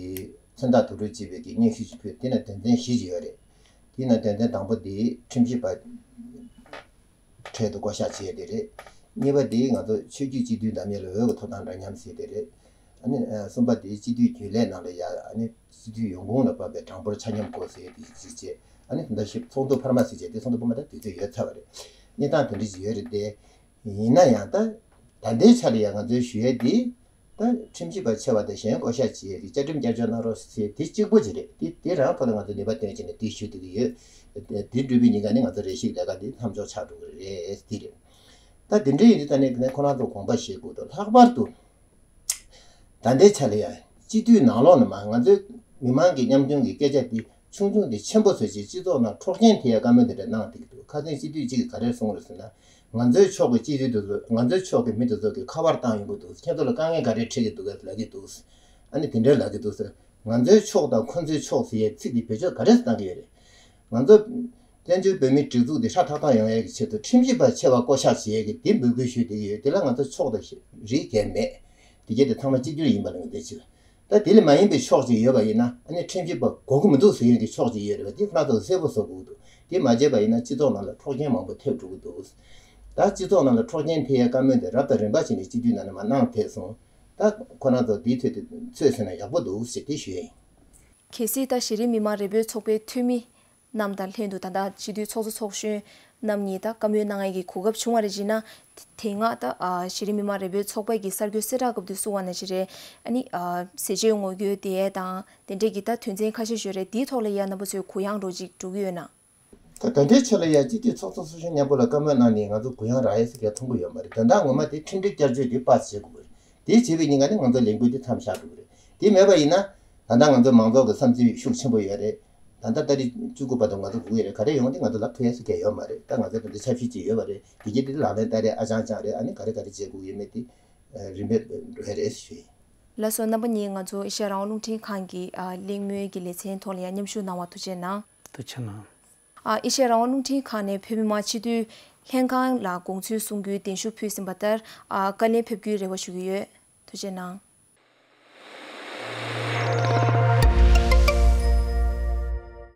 མཚན་རྟགས་བསྡུ་རུབ་བྱས་པའི་གི་སྙན་ཞུ་ཞིག་ཕུལ། དེ་ནས་དོན་ཚན་བཞི་ཅིག་ཡོད་རེད། དེ་ནས་དོན་ཚན་དང་པོ་དེ་ཁྲིམས་ཞིབ་པ་འཕྲལ་དུ་བསྐོ་གཞག་བྱས་དེ་རེད། གཉིས་པ་དེ་ང་ཚོ་ཆོས་བརྒྱུད་སྤྱི་འཐུས་འདྲ་མཉམ་ལ་འོས་ཀྱི་ཐོབ་ཐང་འདྲ་མཉམ་ཟེར་དེ་རེད། ཨ་ནི་ཨ་གསུམ་པ་དེ་སྤྱི་འཐུས་རྒྱུན་ལས་ནང་ལ་ཡ་ཨ་ནི་སྤྱི་འཐུས་ཡོང་ཁུངས་ལ་དཔག་པའི་གྲངས་འབོར་ཆ་མཉམ་དགོས་ཟེར་དེ་གཅིག་བྱས། ཨ་ནི་ད་ལྟ་ཞིབ་ཚོགས་འདུ་འཕར་མ་ཟེར་བྱས་དེ་ཚོགས་འདུ་འཕར་མ་ད་དུས་ཚོད་ཡོལ་ཚར་བ་རེད། གནས་སྟངས་དེ་འདྲ་ཞིག་ཡོད་རེད་དེ། ཡིན་ན་ཡང་ད་ད་ལྟའི་ཆ་ལ་ཡང་ང་ཚོའི་ཞུ་ཡས་འདི་ད་ཁྲིམས་ཞིབ་པ་ཆེ་བ་དང་གཞན་བསྐོ་གཞག་བྱེད་ཡས་ཀྱི་བཅའ་ཁྲིམས་བསྐྱར་བཅོས་གནང་རོགས་ཟེར་དེ་གཅིག་པོ་ཅིག་རེད། དེ་དེ་རང་ཐོག་ལ་ང་ཚོ་ནུས་པ་བཏོན་བྱས་ནས་དེ་ཞུ་བསྡད་ཀྱི་ཡོད། དེ་འགྲུབ་པའི་ཉིན་ཀ་ནི་ང་ཚོ་རེ་ཞིག་ལས་ཀ་འདི་མཚམས་འཇོག་ཆགས་འགྲོ་གི་རེད། དེ་རེད། ད་དེ་འདྲ་ཡིན་དུས་ད་ནི་ཁོ་རང་ཚོ་དགོངས་པ་བཞེས་དགོས་འདུག་ལྷག་པར་དུ། ད་ལྟའི་ཆ་ལ་ཡང་སྤྱི་འཐུས་ནང་ལོགས་ནས་མ་ང་ཚོའི་མི་མང་གི་ཉམ་ཆུང་གི་སྐད་ཆ་དེ་ཆུང་ཆུང་དེ་ཆེན་པོ་བཟོ་བྱས་སྤྱི་ཚོགས་ནང་འཁྲུག་རྐྱེན་ཐེབས་ཡ་བཀའ་མོལ་དེ་འདྲ་གནང་བསྡད་ཀྱི་འདུག་ཁ་སང་སྤྱི་འཐུས་གཅིག་གིས་ག་རེ་གསུངས་རེད་ཟེར་ན། ང་ཚོའི་ཕྱོགས་ཀྱི་སྤྱི་འཐུས་དེ་ཚོ་ང་ཚོའི་ཕྱོགས་ཀྱི་མི་དེ་ཚོ་གིས་ཁ་པར་བཏང་ཡོང་གི་འདུག་ཁྱེད་ཚོ་ལ་དཀའ་ངལ་ག་རེ་འཕྲད་ཀྱི་འདུག་གས་ལབ་ཀྱི་འདུག་ཨ་ནི་དེ་འདྲ་ལབ་ཀྱི་འདུག་ཟེར། ང་ཚོའི་ཕྱོགས་དང་ཁོ་ཚོའི་ཕྱོགས་ཟེར་ཡའི་ཚིག་དེ་བེད་སྤྱོད་ག་རེ་ཟེར་གཏང་གི་ཡོད་རེད། ང་ཚོ་བཙན་བྱོལ་བོད་མིའི་སྒྲིག་འཛུགས་འདི་ཧྲ་ཐག་ཐག་ཡོང་ཡས་ཀྱི་ཆེད་དུ་ཁྲིམས་ཞིབ་པ་ཆེ་བ་བསྐོ་གཞག་བྱེད་ཡས་ཀྱི་དེ་འབོད་སྐུལ་ཞུས་བསྡད་ཀྱི་ཡོད། དེ་ལ་ང་ཚོ་ཕྱོགས་དང་རིགས་གང་ཡང་མེད། དེ་གྱད་དེ་ཚང་མ་གཅིག་གྱུར་ཡིན་པ་ལ་ངོས་འཛིན་བྱེད། ད་དེ་ལས་མ་ཡིན་པའི་ཕྱོགས་ཅིག་ཡོད་པ་ཡིན་ན་ཨ་ནི་ཁྲིམས་ཞིབ་པ་དགོས་ཀྱི་མི་འདུག་ཟེར་མཁན་གྱི་ཕྱོགས་ཅིག་ཡོད་རེད་པ། དེ་ཁོ་རང་ཚོ་གསལ་པོ་བཟོ་དགོས་ཀྱི་འདུག་དེ་མ་བྱས་པ་ཡིན་ན་སྤྱི་ཚོགས་ནང་ལ་འཁྲུག་རྐྱེན་མང་པོ་ཐེབས་འགྲོ་གི་འདུག་ད་སྤྱི་ཚོགས་ནང་ལ་འཁྲུག་རྐྱེན་ཐེབས་ཡས་བཀའ་མོལ་དེ་རབ་དང་རིམ་པ་བྱས་ནས་སྤྱི་འཐུས་ནང་ནས་མར་གནང་ཐེབས་སོང་། ད་ཁོ་རང་ཚོ་དེའི་ཐོག་ཏུ་ཚོད་ཟིན་ན་ཡག་པོ་འདུག་ཟེར་དེ་ཞུ་ཡས་ཡིན། གལ་སྲིད་ད་གཞི་རིམ་མི་མང་རེ་འབོད་ཚོགས་པའི་འཐུས་མི་རྣམས་དང་ལྷན་དུ་ད་ལྟ་སྤྱི་འཐུས་ཚོགས་གཙོ་ཚོགས་གཞོན་རྣམ་གཉིས་ད་བཀའ་མོལ་གནང་ཡས་ཀྱི་གོ་སྐབས་བྱུང་བ་རེད་བྱས་ན། དེ་སྔ་ད་ཨ་གཞི་རིམ་མི་མང་རེ་འབོད་ཚོགས་པ་གི་གསར་འགོད་གསལ་བསྒྲགས་སྐབས་དུ་གསུངས་པ་ནང་བཞིན་རེད། ཨ་ནི་ཨ་ཟས་བཅད་ངོ་རྒོལ་དེ་དང་དེ་འདྲས་ཀྱི་ད་དོན་ཚན་ཁ་ཤས་ཤིག་ཡོད་རེད། དེའི་ཐོག་ལ་ཡ་རྣམ་པ་ཚོས་གུ་ཡངས་རོགས་ཅིག་འགྲོ་གི་ཡོད་ན། ད་ད་ལྟའི་ཆ་ལ་ཡ་སྤྱི་འཐུས་ཚོགས་གཙོ་ཚོགས་གཞོན་མཉམ་པོ་ལ་བཀའ་མོལ་གནང་ནས་ང་ཚོ་གུ་ཡངས་རག་ཡས་ཟེར་གྱི་མཐོང་གི་ཡོད་མ་རེད། དོན་དག་ངོ་མ་དེ་ཁྲིམས་སྒྲིག་བསྐྱར་བཅོས་དེ་པཱ་སི་བྱེད་དགོས་པ་རེད། དེ་བྱས་པའི་ཉིན་ཀ་ནི་ང་ཚོ་ལས་འགུལ་དེ་མཚམས་བཞག་འགྲོ་གི་རེད། དེ་མེད་པ་ཡིན་ན་ད་ལྟ་ང་ཚོ་མང་ཚོགས་ཀྱི་བསམ་ཚུལ་ཤུགས་ཆེན་པོ་ཡོད་རེད། ད་ལྟ་ཏ་རིག་བཅུ་དགུ་བར་དུ་ང་ཚོ་སྒུག་གི་རེད། ག་རེ་ཡོང་དེ་ང་ཚོ་ལབ་ཐུབ་ཡས་ཟེར་གྱི་ཡོད་མ་རེད། ད་ང་ཚོ་ད་ལྟ་ཆབ་སྲིད་ཅིག་ཡོད་པ་རེད། དེ་གྱད་དེ་ལག་ལེན་བསྟར་རེད། ཨ་ཅང་ཅང་རེད། ཨ་ནི་ག་རེ་ག་རེ་བྱེད་དགོས་ཡོད་མེད་དེ་རིམ་པས་འགྲོ་ཡས་རེད་ཞུ་ཡིན། ལགས་སོ། རྣམ་པ་གཉིས་ང་ཚོ་ཨེ་ཤ་ཡ་རང་དབང་རླུང་འཕྲིན་ཁང་གི་ཨ་གླེང་མོལ་གྱི་ལེ་ཚན་ཐོག་ལ་ཡང་མཉམ་ཞུགས་གནང་བར་ཐུགས་རྗེ་གནང་། ཐུགས་རྗེ་གནང་། ཨ་ཨེ་ཤ་ཡ་རང་དབང་རླུང་འཕྲིན་ཁང་ནས་བོད་མི་མང་སྤྱི་འཐུས་ལྷན་ཁང་ལ་དགོངས་ཚུལ་གསུང་རྒྱུའི་གདན་ཞུ་ཕུལ་ཟིན་པ་ལྟར་ཨ་བཀའ་ལན་ཕེབས་རྒྱུའི་རེ་བ་ཞུ་གི་ཡོད། ཐུགས་རྗེ་གནང་།